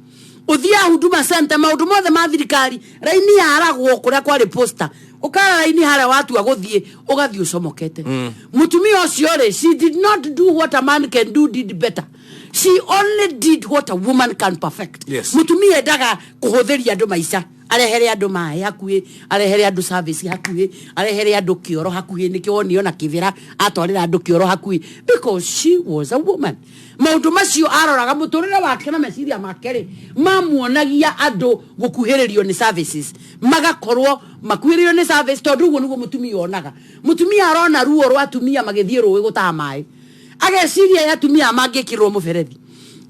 Speaker 4: Ũthiaga Huduma Center, maũndũ mothe ma thirikari, raini yaragwo kũrĩa kwarĩ posta, ũkara raini harĩa watua gũthiĩ, ũgathiĩ ũcomokete. Mũtumia ũcio rĩ, she did not do what a man can do, did better. She only did what a woman can perfect. Mũtumia endaga kũhũthĩria andũ maica, arehere andũ maĩ hakuhĩ, arehere andũ service hakuhĩ, arehere andũ kĩoro hakuhĩ. Nĩkĩo wonio na kĩbĩra atwarĩra andũ kĩoro hakuhĩ, because she was a woman. Maũndũ macio aroraga mũtũrĩre wake na meciria make rĩ, mamuonagia andũ gũkuhĩrĩrio nĩ services, magakorwo makuhĩrĩrio nĩ service, tondũ ũguo nĩguo mũtumia onaga. Mũtumia arona ruo rwa atumia magĩthiĩ rũĩ gũtaha maĩ, ageciria ya atumia mangĩkĩrwo mũberethi.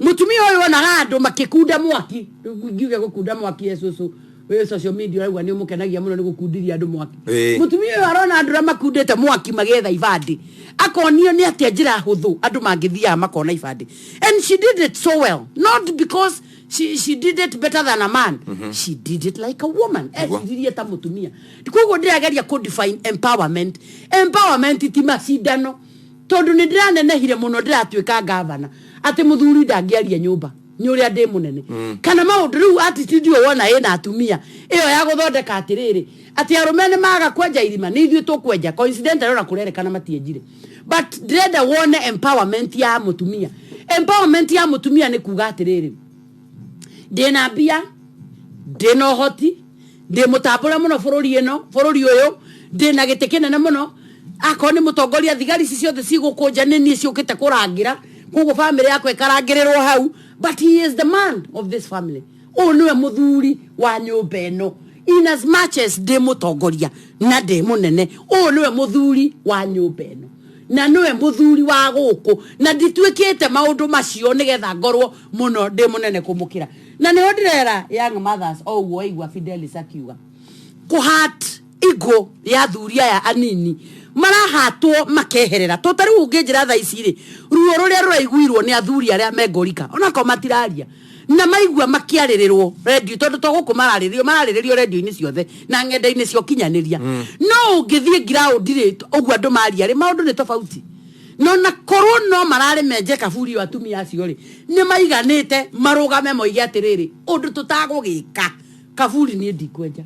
Speaker 4: Mũtumia ũyũ onaga andũ makĩkunda mwaki. Rĩu ngiuge gũkunda mwaki, e cũcũ wĩ social media ũraigua nĩ ũmũkenagia mũno nĩ gũkundiria andũ mwaki. Mũtumia ũyũ arona andũ arĩa makundĩte mwaki magĩetha ibandĩ, akonio nĩ atĩa njĩra hũthũ andũ mangĩthiaga makona ibandĩ. And she did it so well, not because she did it better than a man. She did it like a woman. Eciririe ta mũtumia. Koguo ndĩrageria kũ define empowerment. Empowerment ti macindano, tondũ nĩ ndĩranenehire mũno, ndĩratuĩka gavana, atĩ mũthuri ndangĩaria nyũmba nĩ ũrĩa ndĩ mũnene, kana maũndũ rĩu attitude ĩyo wona ĩna atumia ĩyo ya gũthondeka atĩrĩrĩ, atĩ arũme nĩ maga kwenja irima, nĩ ithuĩ tũkwenja. Coincidentally ona kũrerekana matienjire. But ndĩrenda wone empowerment ya mũtumia. Empowerment ya mũtumia nĩ kuga atĩrĩrĩ, ndĩna mbia, ndĩna ũhoti, ndĩ mũtambũre mũno bũrũri ĩno, bũrũri ũyũ, ndĩna gĩtĩ kĩnene mũno. Akorwo nĩ mũtongoria, thigari ici ciothe cigũkũnja nĩ niĩ ciũkĩte kũrangĩra, koguo famĩlĩ yakwa ĩkarangĩrĩrwo hau. But he is the man of this family. Ũyũ nĩwe mũthuri wa nyũmba ĩno. In as much as ndĩ mũtongoria na ndĩ mũnene, ũyũ nĩwe mũthuri wa nyũmba ĩno na nĩwe mũthuri wa gũkũ, na ndituĩkĩte maũndũ macio nĩgetha ngorwo mũno ndĩ mũnene kũmũkĩra. Na nĩho ndĩrera young mothers, o ũguo waigua Fidelis akiuga kũhat igo ya athuri aya anini marahatwo makeherera. To ta rĩu ũngĩnjĩra thaa ici rĩ, ruo rũrĩa rũraiguirwo nĩ athuri arĩa mengorika onakorwo matiraria na maigua makĩarĩrĩrwo redio, tondũ to gũkũ mararĩrĩrio, mararĩrĩrio redio-inĩ ciothe na ng'enda-inĩ cia ũkinyanĩria. No ũngĩthiĩ ground rĩ, ũguo andũ maria rĩ, maũndũ nĩ tofauti. No na korwo no mararĩ menje kaburi ĩyo, atumia acio rĩ nĩ maiganĩte marũgame moige atĩrĩrĩ, ũndũ tũtagũgĩka kaburi niĩ ndikwenja.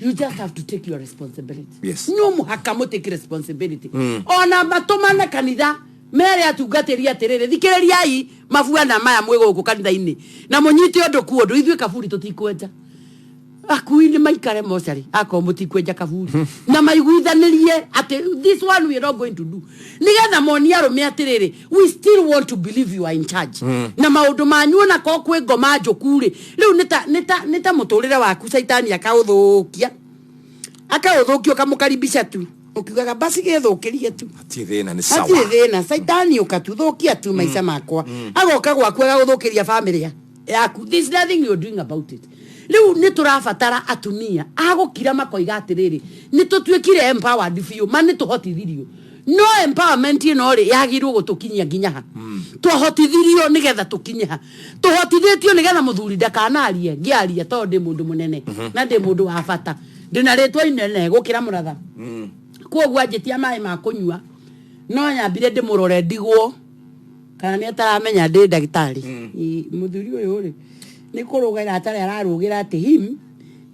Speaker 4: You just have to take your responsibility. No mũhaka mũ take responsibility. Ona matũmane kanitha mere atungatĩri atĩrĩrĩ, thikĩrĩriai mabuana maya mwĩ gũkũ kanitha-inĩ na mũnyite ũndũ ku ũndũ, ithuĩ kaburi tũtikwenja. Akui nĩ maikare mocarĩ akorwo mũtikwenja kaburi na maiguithanĩrie atĩ this one we are not going to do, nĩgetha monie arũme atĩrĩrĩ, we still want to believe you are in charge. Na maũndũ manyu ona korwo kwĩ ngoma njũku rĩ, rĩu nĩ ta mũtũrĩre waku caitani akaũthũkia, akaũthũkia, ũkamũkaribisha tu ũkiugaga basi gĩthũkĩrie tu.
Speaker 1: Hatirĩ thĩna, nĩ sawa.
Speaker 4: Hatirĩ thĩna, caitani ũkatuthũkia tu maica makwa, agoka gwaku agagũthũkĩria family yaku. There's nothing you're doing about it. Rĩu nĩ tũrabatara atumia agũkira makoiga atĩrĩrĩ, nĩ tũtuĩkire empowered biũ, ma nĩ tũhotithirio, no empowerment ĩno rĩ yagĩrĩirwo gũtũkinyia nginya ha? Twahotithirio nĩgetha tũkinye ha? Tũhotithĩtio nĩgetha mũthuri ndakanarie ngĩaria tondũ ndĩ mũndũ mũnene na ndĩ mũndũ wa bata, ndĩna rĩtwa inene gũkĩra mũratha. Koguo anjĩtia maĩ ma kũnyua, no nyambire ndĩmũrore ndigwo kana nĩ ataramenya ndĩ ndagĩtarĩ. Mũthuri ũyũ rĩ nĩ kũrũgĩra atarĩ ararũgĩra atĩ him,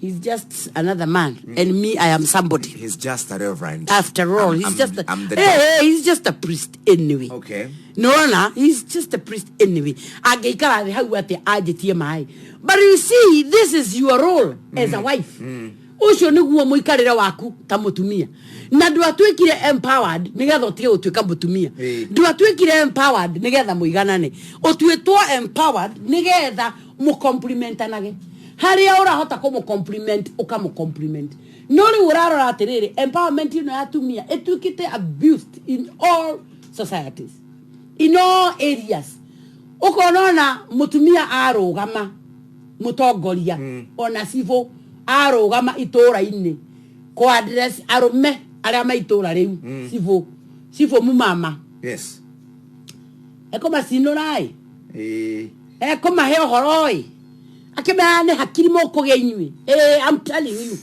Speaker 4: he's just another man and me, I am somebody.
Speaker 1: He's just a reverend.
Speaker 4: After all, he's just a,
Speaker 1: I'm the
Speaker 4: hey, hey, he's just a priest anyway. Nona he's just a priest anyway, angĩikara thĩ hau atĩ anjĩtie maĩ. But you see, this is your role as a wife. Ũcio nĩguo mũikarĩre waku ta mũtumia, na ndwatuĩkire empowered nĩgetha ũtige gũtuĩka mũtumia. Ndwatuĩkire empowered nĩgetha mũiganane, ũtuĩtwo empowered nĩgetha mũcomplimentanage. Harĩa ũrahota kũmũcompliment, ũkamũcompliment. No rĩu ũrarora atĩrĩrĩ, empowerment ĩno ya atumia ĩtuĩkĩte abused in all societies, in all areas. Ũkona ona mũtumia arũgama mũtongoria, ona cibũ arũgama itũra-inĩ kũ address arũme arĩa ma itũra rĩu, cibũ, cibũ mumama, ekũmacinũra ĩ, ekũmahe ũhoro ĩ, akĩmera nĩ hakiri mũkũgĩa inyuĩ. Ĩ, I'm telling you,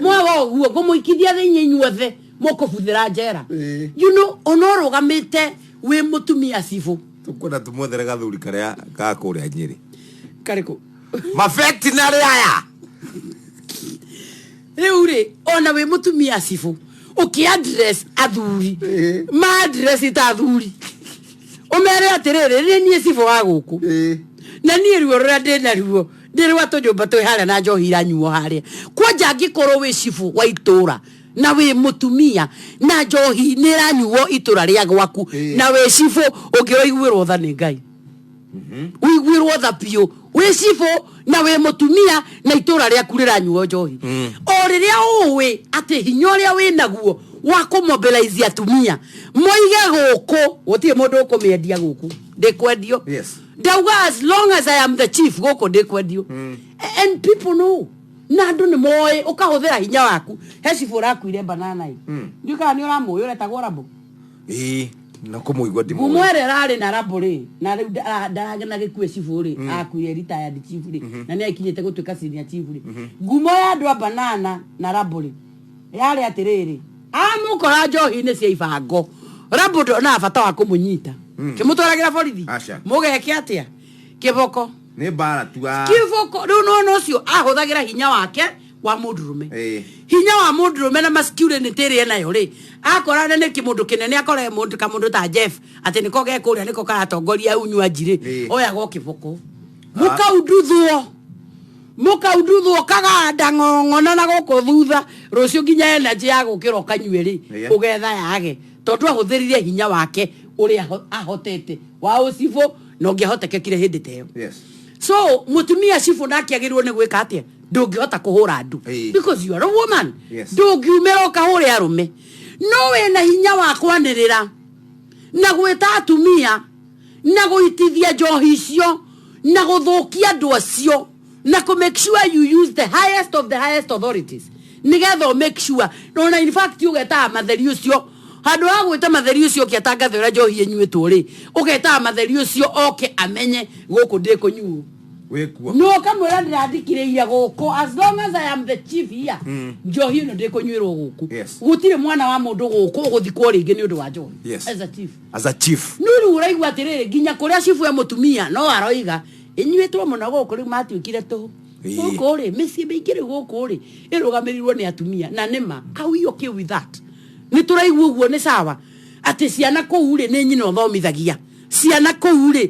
Speaker 4: mwaga ũguo ngũmũikithia thĩinĩ inyuothe mũkũbuthĩra njera. Ona ũrũgamĩte wĩ mũtumia cibũ.
Speaker 1: Tukwenda tumwethere gathuri karia ga kũrĩa Nyĩrĩ.
Speaker 4: Karĩkũ?
Speaker 1: Mafetinarĩ aya.
Speaker 4: Rĩu rĩ, ona wĩ mũtumia cibũ ũkĩ address athuri, ma address ta athuri, ũmere atĩrĩrĩ, nĩ niĩ cibũ wa gũkũ na niĩ ruo rũrĩa ndĩ naruo ndĩ rwa tũnyũmba twĩ harĩa na njohi iranyuo harĩa. Kwanja angĩkorwo wĩ cibũ wa itũra na wĩ mũtumia na njohi nĩ ĩranyuo itũra rĩa gwaku na wĩ cibũ, ũngĩroiguĩrwo tha nĩ Ngai, ũiguĩrwo tha biũ. Wĩ cibũ na wĩ mũtumia na itũra rĩaku rĩranyuo njohi, o rĩrĩa ũĩ atĩ hinya ũrĩa wĩ naguo wa kũmobilize atumia moige gũkũ gũtirĩ mũndũ ũkũmĩendia, gũkũ ndĩkwendio. Ndauga as long as I am the chief, gũkũ ndĩkwendio. And people know, na andũ nĩ moĩ ũkahũthĩra hinya waku. He cibũ ũrakuire banana ĩ, ndiũ kana nĩ ũramũĩ, ũretagwo Rabo.
Speaker 1: Ĩĩ, na kũmũigua ndimũĩ.
Speaker 4: Ngumo ĩrĩa ĩrarĩ na Rabo rĩ, na rĩu ndaragena gĩkue cibũ rĩ, akuire retired chief rĩ, na nĩ akinyĩte gũtuĩka senior chief rĩ. Ngumo ya andũ a banana na Rabo rĩ yarĩ atĩrĩrĩ, amũkora njohi-inĩ cia ibango, Rabo ndonaga bata wa kũmũnyita kĩmũtwaragĩra borithi.
Speaker 1: Aca.
Speaker 4: Mũgeke atĩa? Kĩboko.
Speaker 1: Nĩ mbara tu a.
Speaker 4: Kĩboko. Rĩu nona ũcio ahũthagĩra hinya wake wa mũndũrũme, hinya wa mũndũrũme na masculinity ĩrĩa enayo rĩ, akorana nĩ kĩmũndũ kĩnene, akore mũndũ kamũndũ ta Jeff atĩ nĩko ge kũrĩa, nĩko karatongoria unywanji rĩ, oyagwo kĩboko, mũkaunduthwo, mũkaunduthwo kaganda ng'ong'ona na gũkũ thutha. Rũciũ nginya energy ya gũkĩra ũkanyue rĩ, ũgetha yage, tondũ ahũthĩrire hinya wake ũrĩa ahotete wa ũcibũ na ũngĩahotekekire hĩndĩ ta ĩyo. So mũtumia cibũ nake agĩrĩirwo nĩ gwĩka atĩa? Ndũngĩhota kũhũra ndu because you are a woman.
Speaker 1: Yes.
Speaker 4: Ndũngiumĩra ũkahũre arũme, no wĩna hinya wa kwanĩrĩra na gwĩta atumia na gũitithia njohi icio na gũthũkia andũ acio na kũ make sure you use the highest of the highest authorities nigetha ũ make sure. Ona in fact ũgetaga matheri ũcio handũ ha gwĩta matheri ũcio ũkĩatangatha ũrĩa njohi ĩnyuĩtwo rĩ, ũgetaga matheri ũcio oke amenye gũkũ ndĩkũnyuo.
Speaker 1: Wĩkuo.
Speaker 4: No ũkamwĩra ndĩrandikĩrĩire gũkũ, as long as I am the chief here, njohi ĩno ndĩkũnyuĩrwo gũkũ. Gũtirĩ mwana wa mũndũ gũkũ ũgũthikwo rĩngĩ nĩ ũndũ wa njohi. As a chief.
Speaker 1: As a chief.
Speaker 4: No rĩu ũraigua atĩrĩrĩ, nginya kũrĩa cibu e mũtumia no aroiga ĩnyuĩtwo mũno gũkũ rĩu matuĩkire tũhũ. Gũkũ rĩ, mĩciĩ mĩingĩ rĩu gũkũ rĩ ĩrũgamĩrĩirwo nĩ atumia, na nĩma, are we okay with that? Nĩ tũraigua ũguo nĩ sawa atĩ ciana kũu rĩ nĩ nyina ũthomithagia ciana kũu rĩ,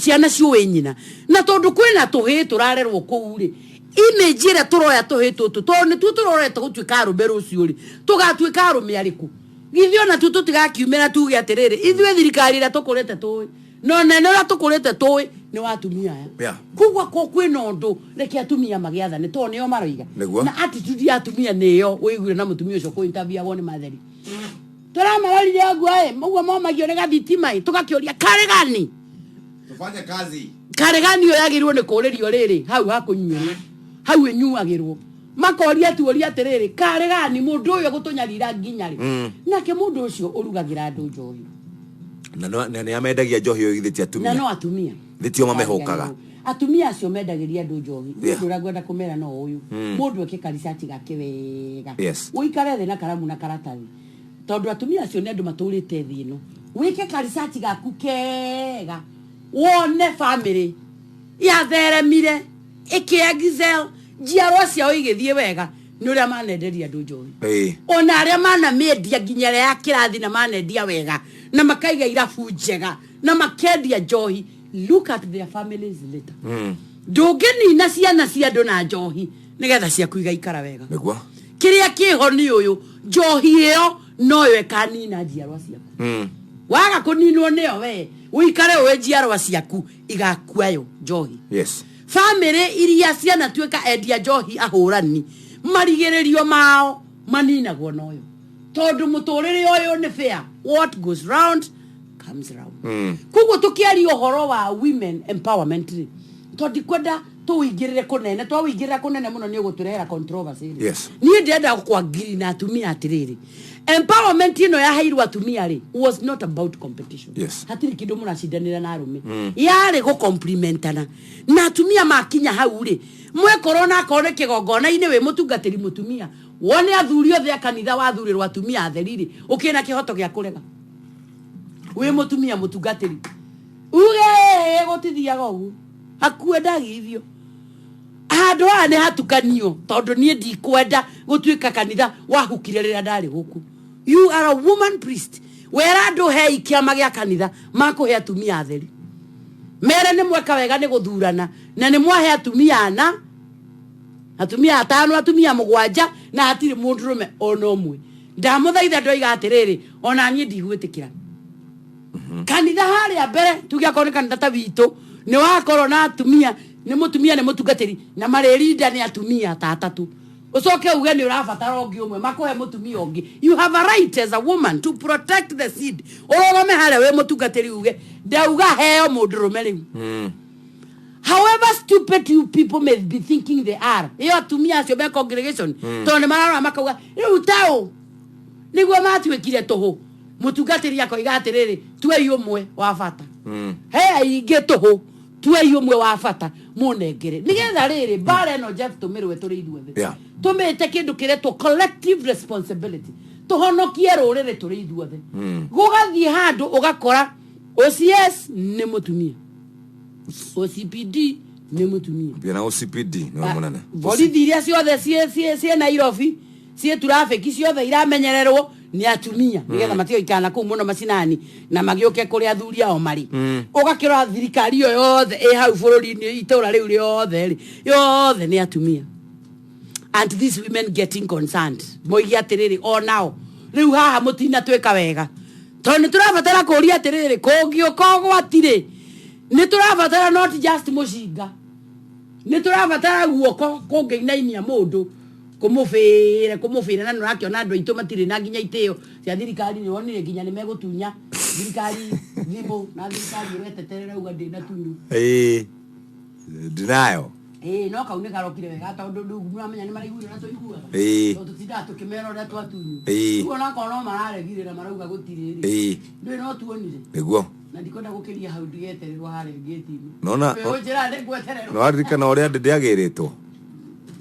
Speaker 4: ciana ciũĩ nyina, na tondũ kwĩna tũhĩĩ tũrarerwo kũu rĩ, image ĩrĩa tũroya tũhĩĩ tũtũ, tondũ nĩtuo tũrorete gũtuĩka arũme rũciũ rĩ, tũgatuĩka arũme arĩkũ? Githĩ ona tuo tũtigakiumĩra tuge atĩrĩrĩ, ithuĩ thirikari ĩrĩa tũkũrĩte tũĩ na ũnene ũrĩa tũkũrĩte tũĩ nĩ wa atumia aya. Koguo akorwo kwĩna ũndũ, reke atumia magĩathane tondũ nĩo maroiga. Na attitude ya atumia nĩyo ũiguire na mũtumia ũcio kũ-interviewagwo nĩ matheri tũramarorire ũguo ĩ, ũguo momagio nĩ gathitima ĩ, tũgakĩũria karĩ gani?
Speaker 1: Tufanye kazi.
Speaker 4: Karĩ gani ũyũ yagĩrĩirwo nĩ kũrĩrio rĩrĩ hau hakũnyuĩrwo hau ĩnyuagĩrwo, makoria tuoria atĩrĩrĩ, karĩ gani mũndũ ũyũ egũtũnyarira nginya rĩ? Nake mũndũ ũcio ũrugagĩra andũ njohi.
Speaker 1: Na nĩ amendagia njohi ĩyo, githĩ ti
Speaker 4: na
Speaker 1: atumia?
Speaker 4: No atumia.
Speaker 1: Githĩ tio mamehũkaga?
Speaker 4: Atumia acio mendagĩria andũ njohi. Ũndũ ũrĩa ngwenda kũmera no ũyũ, mũndũ eke ka-research gake wega. Ũikare thĩ na karamu na karatathi, tondũ atumia acio nĩ andũ matũrĩte thĩ ĩno. Wĩke ka-research gaku kega, wone family yatheremire ĩkĩ excel, njiarwa ciao igĩthiĩ wega nĩ ũrĩa manenderia andũ njohi. Ona arĩa manamĩendia nginya ĩrĩa ya kĩrathi na manendia wega na makaiga irabu njega na makendia njohi, look at their families later. Ndũngĩnina ciana cia andũ na njohi nĩgetha ciaku igaikara wega. Kĩrĩa kĩho nĩ ũyũ, njohi ĩyo noyo ĩkanina njiarwa ciaku. Waga kũninwo nĩyo, we ũikare ũĩ njiarwa ciaku igakuayo njohi. Bamĩrĩ iria cianatuĩka endia njohi ahũrani, marigĩrĩrio mao maninagwo noyo, tondũ mũtũrĩre ũyũ nĩ fair, what goes round comes round. Koguo tũkĩaria ũhoro wa women empowerment rĩ, tondũ ndikwenda tũwĩingĩrĩre kũnene, twawĩingĩrĩra kũnene mũno nĩ ũgũtũrehera controversy rĩ. Niĩ ndĩrenda kwangiri na atumia atĩrĩrĩ, empowerment ĩno yaheirwo atumia rĩ was not about competition. Hatirĩ kĩndũ mũracindanĩra na arũme. Yarĩ gũcomplimentana na atumia makinya hau rĩ, mwekorwo na akorwo nĩ kĩgongona-inĩ wĩ mũtungatĩri mũtumia, wone athuri othe a kanitha wathurĩrwo atumia atheri rĩ, ũkĩna kĩhoto gĩa kũrega wĩ mũtumia mũtungatĩri uge gũtithiaga ũguo, hakue ndagithio handũ haha nĩ hatukanio, tondũ niĩ ndikwenda gũtuĩka kanitha wahukire rĩrĩa ndarĩ gũkũ. You are a woman priest, wera andũ hei kĩama gĩa kanitha makũhe atumia atheri, mere nĩ mweka wega nĩ gũthurana na nĩ mwahe atumia ana, atumia atano, atumia mũgwanja, na hatirĩ mũndũrũme ona ũmwe. Ndamũthaitha, ndoiga atĩrĩrĩ, ona niĩ ndigwĩtĩkĩra kanitha harĩa mbere, tuge akorwo nĩ kanitha ta witũ nĩ wakorwo na atumia, nĩ mũtumia nĩ mũtungatĩri na marĩrinda nĩ atumia ta atatũ, ũcoke uge nĩ ũrabatara ũngĩ ũmwe, makũhe mũtumia ũngĩ. You have a right as a woman to protect the seed. Ũrũgame harĩa wĩ mũtungatĩri uge ndauga heo mũndũrũme rĩu. However stupid you people may be thinking they are, ĩyo atumia acio me congregation, tondũ nĩ mararora makauga rĩu taũ nĩguo matuĩkire tũhũ, mũtungatĩri akoiga atĩrĩrĩ, tuei ũmwe wa bata. He aingĩ tũhũ, tuei ũmwe wa bata mũnengere, nĩgetha rĩrĩ mbara ĩno, Jeff, tũmĩrũe tũrĩ ithuothe. Tũmĩte kĩndũ kĩretwo collective responsibility, tũhonokie rũrĩrĩ tũrĩ ithuothe. Gũgathiĩ handũ ũgakora OCS nĩ mũtumia, OCPD nĩ mũtumia.
Speaker 1: Mbia na OCPD nĩwe mũnene.
Speaker 4: Borithi iria ciothe ciĩ Nairobi, ciĩ traffic ciothe iramenyererwo nĩ atumia, nĩgetha matigaikara na kũu mũno macinani na magĩũke kũrĩa athuri ao marĩ. Ũgakĩrora thirikari ĩyo yothe ĩ hau bũrũri-inĩ, itũra rĩu rĩothe rĩ, yothe nĩ atumia, and these women getting concerned, moige atĩrĩrĩ, onao rĩu haha mũtinatwĩka wega, tondũ nĩ tũrabatara kũria atĩrĩrĩ, kũngĩũka ũgwati rĩ, nĩ tũrabatara not just mũcinga. Nĩ tũrabatara guoko kũngĩinainia mũndũ kũmũbĩre kũmũbĩre na nĩũrakĩona andũ aitũ matirĩ na nginya itĩo cia thirikari nĩ wonire nginya nĩ megũtunya thirikari thimũ na thirikari ĩreteterera uga ndĩnatunyu.
Speaker 1: Ĩĩ, ndinayo.
Speaker 4: Ĩĩ, no kau nĩ karokire wega tondũ rĩu nĩũramenya nĩ maraiguire ũrĩa tũiguaga. Tondũ tũtindaga tũkĩmera ũrĩa twatunywo. Rĩu onakorwo no mararegire na marauga gũtirĩ rĩ, ndũĩ no tuonire.
Speaker 1: Nĩguo.
Speaker 4: Na ndikwenda gũkĩria hau ndigetererwo harĩa ngĩti-inĩ.
Speaker 1: Nona-
Speaker 4: Wĩgũnjĩra nĩ ngwetererwo.
Speaker 1: Nĩwaririkana ũrĩa ndĩ ndĩagĩrĩtwo?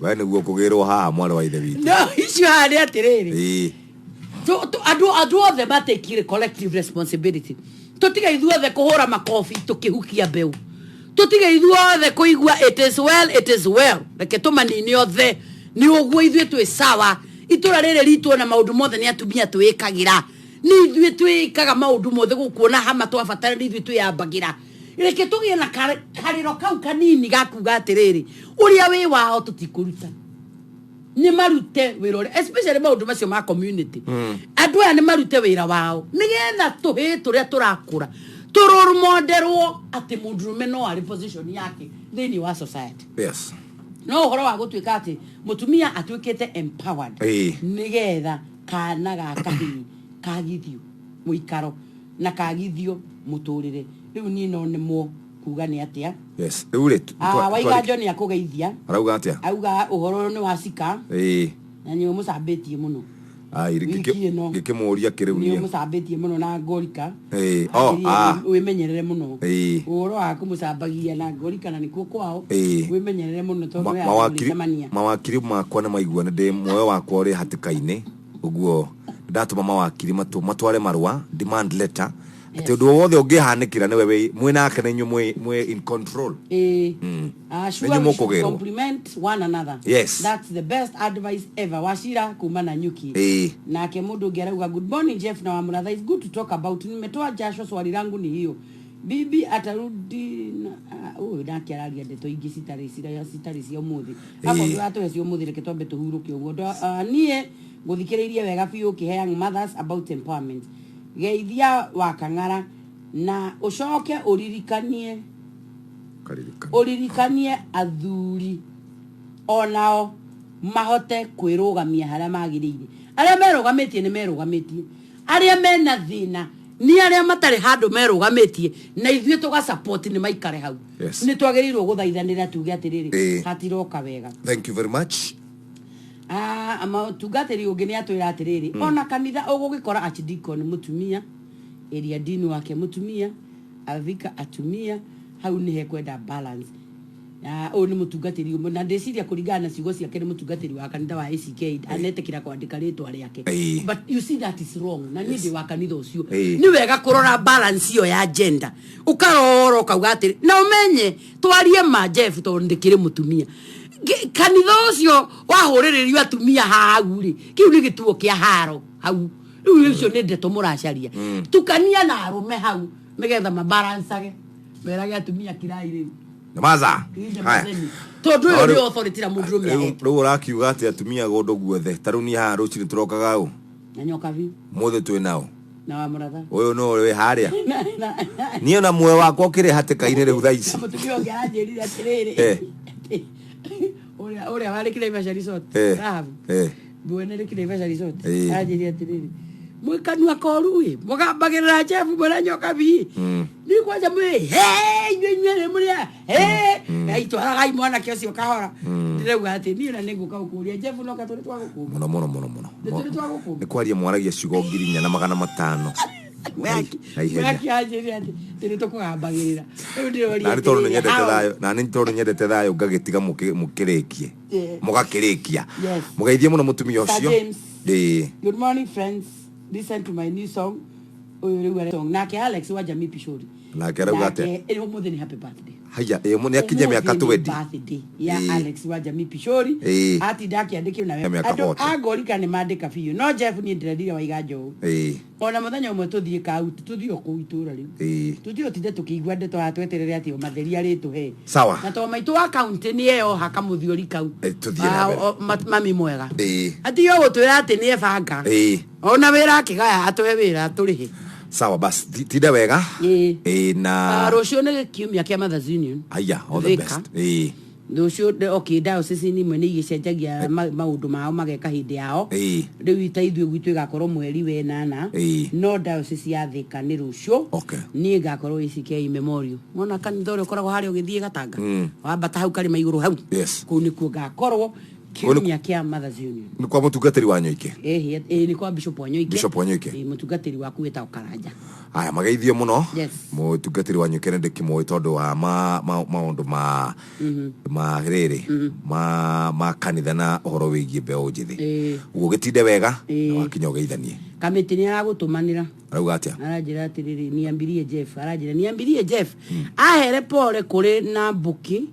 Speaker 1: We nĩguo ũkũgĩrwo haha mwarĩ wa ithe witũ.
Speaker 4: No icio haha nĩ atĩrĩrĩ. Andũ othe matekire collective responsibility. Tũtige ithuothe kũhũra makobi tũkĩhukia mbeũ. Tũtige ithuothe kũigua it is well, it is well. Reke tũmanine othe. Nĩ ũguo ithuĩ twĩ sawa. Itũra rĩrĩ ritũ ona maũndũ mothe nĩ atumia twĩĩkagĩra. Nĩ ithuĩ twĩkaga maũndũ mothe gũkũ ona hama twabatara nĩ ithuĩ twĩyambagĩra. Reke tũgĩe na karĩro kau kanini ga kuga atĩrĩrĩ, ũrĩa wĩ wao tũtikũruta. Nĩ marute wĩra ũrĩa, especially maũndũ macio ma community. Andũ aya nĩ marute wĩra wao nĩgetha tũhĩĩ tũrĩa tũrakũra tũrũmonderwo atĩ mũndũrũme no arĩ position yake thĩinĩ wa society. No ũhoro wa gũtuĩka atĩ mũtumia atuĩkĩte empowered nĩgetha kana ga kahĩĩ kagithio mũikaro na kagithio mũtũrĩre. Rĩu niĩ no nemwo kuga nĩ atĩa.
Speaker 1: Yes. Rĩu rĩ,
Speaker 4: Waiga John akũgeithia.
Speaker 1: Arauga atĩa?
Speaker 4: Auga ũhoro nĩ wa cika. Na nĩ ũmũcambĩtie mũno.
Speaker 1: Ai,
Speaker 4: Wiki ĩno.
Speaker 1: ngĩkĩmũria kĩrĩu
Speaker 4: Nĩ
Speaker 1: niĩ.
Speaker 4: ũmũcambĩtie mũno na ngorika.
Speaker 1: Oh,
Speaker 4: Anjĩrire wĩmenyerere mũno. Ũhoro wa kũmũcambagia na ngorika na nĩkuo kwao. Wĩmenyerere mũno tondũ we mũrĩcemania.
Speaker 1: Mawakiri makwa nĩ maigua nĩ ndĩ muoyo wakwa ũrĩ hatĩka-inĩ ũguo ndatũma mawakiri matware marũa demand letter atĩ ũndũ o wothe ũngĩhanĩkĩra nĩwe mwĩ nake nĩ inyuĩ mwĩ in control.
Speaker 4: Sure,
Speaker 1: Nĩ inyuĩ
Speaker 4: we should
Speaker 1: mũkũgĩrwo.
Speaker 4: compliment one another. That's the best advice ever. Wachira kuma na nyuki. Nake mundu ũngĩ arauga good morning Jeff na Wamuratha. It's good to talk about. Nimetoa jasho, swali langu ni hiyo. Bibi atarudi na ũyũ nake araria ndeto ingĩ citarĩ citarĩ cia ũmũthĩ. Akorwo ndũratũhe cia ũmũthĩ reke twambe tũhurũke ũguo. Niĩ ngũthikĩrĩirie wega biũ ũkĩhe young mothers about empowerment. Geithia wa Kang'ara na ũcoke ũririkanie ũririkanie athuri onao mahote kwĩrũgamia harĩa magĩrĩire. Arĩa merũgamĩtie nĩ merũgamĩtie, arĩa mena thĩna nĩ arĩa matarĩ handũ merũgamĩtie, na ithuĩ tũga support nĩ maikare hau. Nĩ twagĩrĩirwo gũthaithanĩra tuge atĩrĩrĩ, hatiroka wega.
Speaker 1: Thank you very much.
Speaker 4: Mũtungatĩri ũngĩ nĩ atwĩra atĩrĩrĩ, ona kanitha ũgũgĩkora archdeacon mũtumia, area dean wake mũtumia, avika atumia, hau nĩ hekwenda balance. Ũyũ nĩ mũtungatĩri ũmwe na ndĩciria kũringana na ciugo ciake nĩ mũtungatĩri wa kanitha wa ACK, anetĩkĩra kwandĩka rĩtwa rĩake. But you see that is wrong, na niĩ ndĩ wa kanitha ũcio. Nĩ wega kũrora balance ĩyo ya gender, ũkarora ũkauga atĩrĩ, na ũmenye twarie ma Jeff tondũ ndĩkĩrĩ mũtumia. Kanitha ũcio wahũrĩrĩrio atumia hau rĩ, kĩu nĩ gĩtuo kĩa haro hau. Rĩu icio nĩ ndeto mũracaria. Tukania na arũme hau nĩgetha mabalancage, merage atumia kirai rĩu.
Speaker 1: Nyamaza.
Speaker 4: Ihinda
Speaker 1: Haya.
Speaker 4: mũthenya. Tondũ ũyũ
Speaker 1: No,
Speaker 4: nĩ authority na mũndũrũme ahete.
Speaker 1: Rĩu ũrakiuga atĩ atumia kũndũ guothe ta rĩu niĩ haha rũcinĩ tũrokaga ũ?
Speaker 4: Na nyoka biũ.
Speaker 1: Mũthĩ twĩ nao.
Speaker 4: Na wa mũratha.
Speaker 1: Ũyũ no ũrĩ harĩa. Niĩ ona muoyo wakwa ũkĩrĩ hatĩka-inĩ rĩu thaa ici.
Speaker 4: Mũtumia ũngĩ aranjĩrire atĩrĩrĩ. Ũrĩa warĩ Naivasha Resort. Rahabu. Mwene rĩ Naivasha Resort. Aranjĩrire atĩrĩrĩ. Mwĩ kanua koru ĩ, mũgambagĩrĩra Jeff mwena nyoka bi. Nĩ kwanja mwĩ, he, inyuĩ inyuĩ rĩ mũrĩ a, he, itwaragai mwanake ũcio kahora. Ndĩrauga atĩ niĩ na nĩngũka gũkũria Jeff no ka tũrĩ twa gũkũmba.
Speaker 1: Mũno, mũno, mũno, mũno.
Speaker 4: Nĩ tũrĩ twa gũkũmba.
Speaker 1: Nĩ kwaria mwaragia ciugo ngiri inya na magana matano. Na ihenya.
Speaker 4: Mwaki anjĩrire atĩ tũrĩ tũkũgambagĩrĩra. Rĩu ndĩroria
Speaker 1: Na nĩ tondũ
Speaker 4: atĩrĩrĩ,
Speaker 1: nĩnyendete
Speaker 4: how?
Speaker 1: thayũ, na nĩ tondũ nyendete thayũ ngagĩtiga mũkĩrĩkie. Mũgakĩrĩkia. Mũgeithie mũno mũtumia
Speaker 4: Sir
Speaker 1: ũcio.
Speaker 4: James. Good morning friends. Listen to my new song. Ũyũ rĩu song. Nake Alex wa Jamii Pishori.
Speaker 1: Nake arauga atĩa?
Speaker 4: Nake, ũmũthĩ nĩ happy birthday.
Speaker 1: Haya, nĩ akinyia mĩaka
Speaker 4: Ũmũthĩ nĩ
Speaker 1: 20.
Speaker 4: birthday ya Alex wa Jamii Pishori. Atinda akĩandĩkĩrwo na
Speaker 1: Ya mĩaka
Speaker 4: andũ
Speaker 1: 40.
Speaker 4: a Ngorika nĩ mandĩka biũ. No Jeff niĩ ndĩrendire waiga njogu. Ona mũthenya ũmwe tũthiĩ kauti, tũthiĩ o kũu itũũra rĩu. Tũthiĩ ũtinde tũkĩigua ndeto haha tweterere atĩ o matheri arĩtũhe.
Speaker 1: Sawa.
Speaker 4: Na to maitũ wa kaunti nĩ eyoha kamũthiori kau.
Speaker 1: Tũthiĩ na mbere.
Speaker 4: Mami mwega. Atige gũtwĩra atĩ nĩ ebanga. Ona wĩra akĩgaya atũhe wĩra atũrĩhe.
Speaker 1: Sawa basi, tinda wega. Na
Speaker 4: Rũciũ nĩ kiumia kĩa Mothers Union.
Speaker 1: Haya, all the
Speaker 4: Thika.
Speaker 1: best.
Speaker 4: Rũciũ okay, diocese imwe nĩ igĩcenjagia maũndũ mao mageka hĩndĩ yao. Rĩu ta ithuĩ gwitũ ĩgakorwo mweri wenana. No diocese ya Thika nĩ rũciũ. Niĩ ngakorwo ACK Memorial. Wona kanitha ũrĩa ũkoragwo harĩa ũgĩthiĩ Gatanga? Wambata hau karĩma igũrũ hau. Kũu nĩkuo ngakorwo kiumia kĩa Mothers Union.
Speaker 1: Nĩ kwa mũtungatĩri wa Nyoike?
Speaker 4: Ĩĩ, ĩĩ, nĩ kwa Bishop Wanyoike.
Speaker 1: Bishop Wanyoike.
Speaker 4: Ĩĩ, mũtungatĩri waku wĩtagwo Karanja.
Speaker 1: Aya, mageithio mũno. Mũtungatĩri wa Nyoike nĩ ndĩkĩmũĩ tondũ wa maũndũ ma ma rĩrĩ ma ma kanitha na ũhoro wĩgiĩ mbeũ njĩthĩ. Ũguo gĩtinde wega na wakinya ũgeithanie.
Speaker 4: Kamĩtĩ nĩ aragũtũmanĩra.
Speaker 1: Arauga atĩa?
Speaker 4: Aranjĩra atĩrĩrĩ, niambirie Jeff, aranjĩra niambirie Jeff ahere pole kũrĩ na mbuki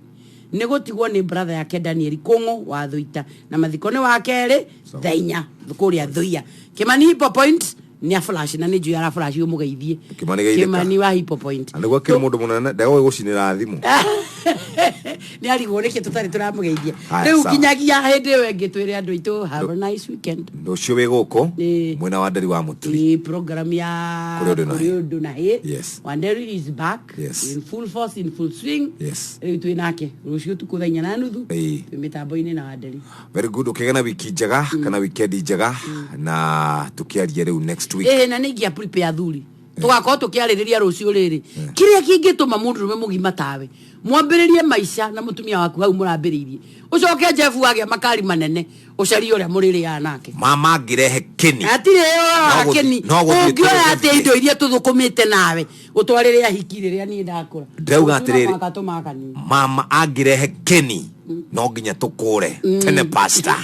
Speaker 4: nĩ gũtigwo nĩ brother yake Daniel Kũng'ũ wa Thũita, na mathiko nĩ wa kerĩ thaa inya kũrĩa Thuia. Kĩmani Hippo Point nĩ a flash na nĩ njũĩ ara flash ũmũgeithie.
Speaker 1: Kĩmani geithĩka.
Speaker 4: Kĩmani wa Hippo Point.
Speaker 1: Na nĩguo akĩrĩ mũndũ mũnene ndegũĩ gũcinĩra thimũ.
Speaker 4: Nĩ arigwo nĩkĩ tũtarĩ tũramũgeithia.
Speaker 1: Haya,
Speaker 4: Rĩu
Speaker 1: sawa.
Speaker 4: nginyagia hĩndĩ ĩyo ĩngĩ twĩre andũ aitũ have a nice weekend.
Speaker 1: Rũciũ wĩ gũkũ mwena wa Nderi wa Mũturi.
Speaker 4: Ĩĩ, program ya
Speaker 1: Kũrĩ ũndũ na
Speaker 4: Kũrĩ ũndũ na hĩ. Wanderi is back in full force, in full swing. Rĩu twĩ nake rũciũ tukũ thaa inya na nuthu twĩ mĩtambo-inĩ na Wanderi.
Speaker 1: Very good, ũkĩgĩa na wiki njega kana weekend njega na tũkĩarie rĩu next week.
Speaker 4: Ĩĩ, na nĩ ingĩa prepare athuri tũgakorwo tũkĩarĩrĩria rũciũ rĩrĩ kĩrĩa kĩngĩtũma mũndũrũme mũgima tawe mwambĩrĩrie maica na mũtumia waku hau mũrambĩrĩirie, ũcoke Jeff wagĩa makari manene ũcarie ũrĩa mũrĩrĩaga nake.
Speaker 1: Mama angĩrehe kĩni.
Speaker 4: Hatirĩ ũrora
Speaker 1: No gũthiĩ-
Speaker 4: kĩni.
Speaker 1: no gũthiĩ
Speaker 4: Ũngĩoya
Speaker 1: tũrĩ
Speaker 4: atĩa indo iria tũthũkũmĩte nawe ũtwarĩre ahiki rĩrĩa niĩ ndakũra?
Speaker 1: Ndĩrauga atĩrĩrĩ.
Speaker 4: Mũhaka tũmakanie.
Speaker 1: Mama angĩrehe kĩni no nginya tũkũre tene, pastor.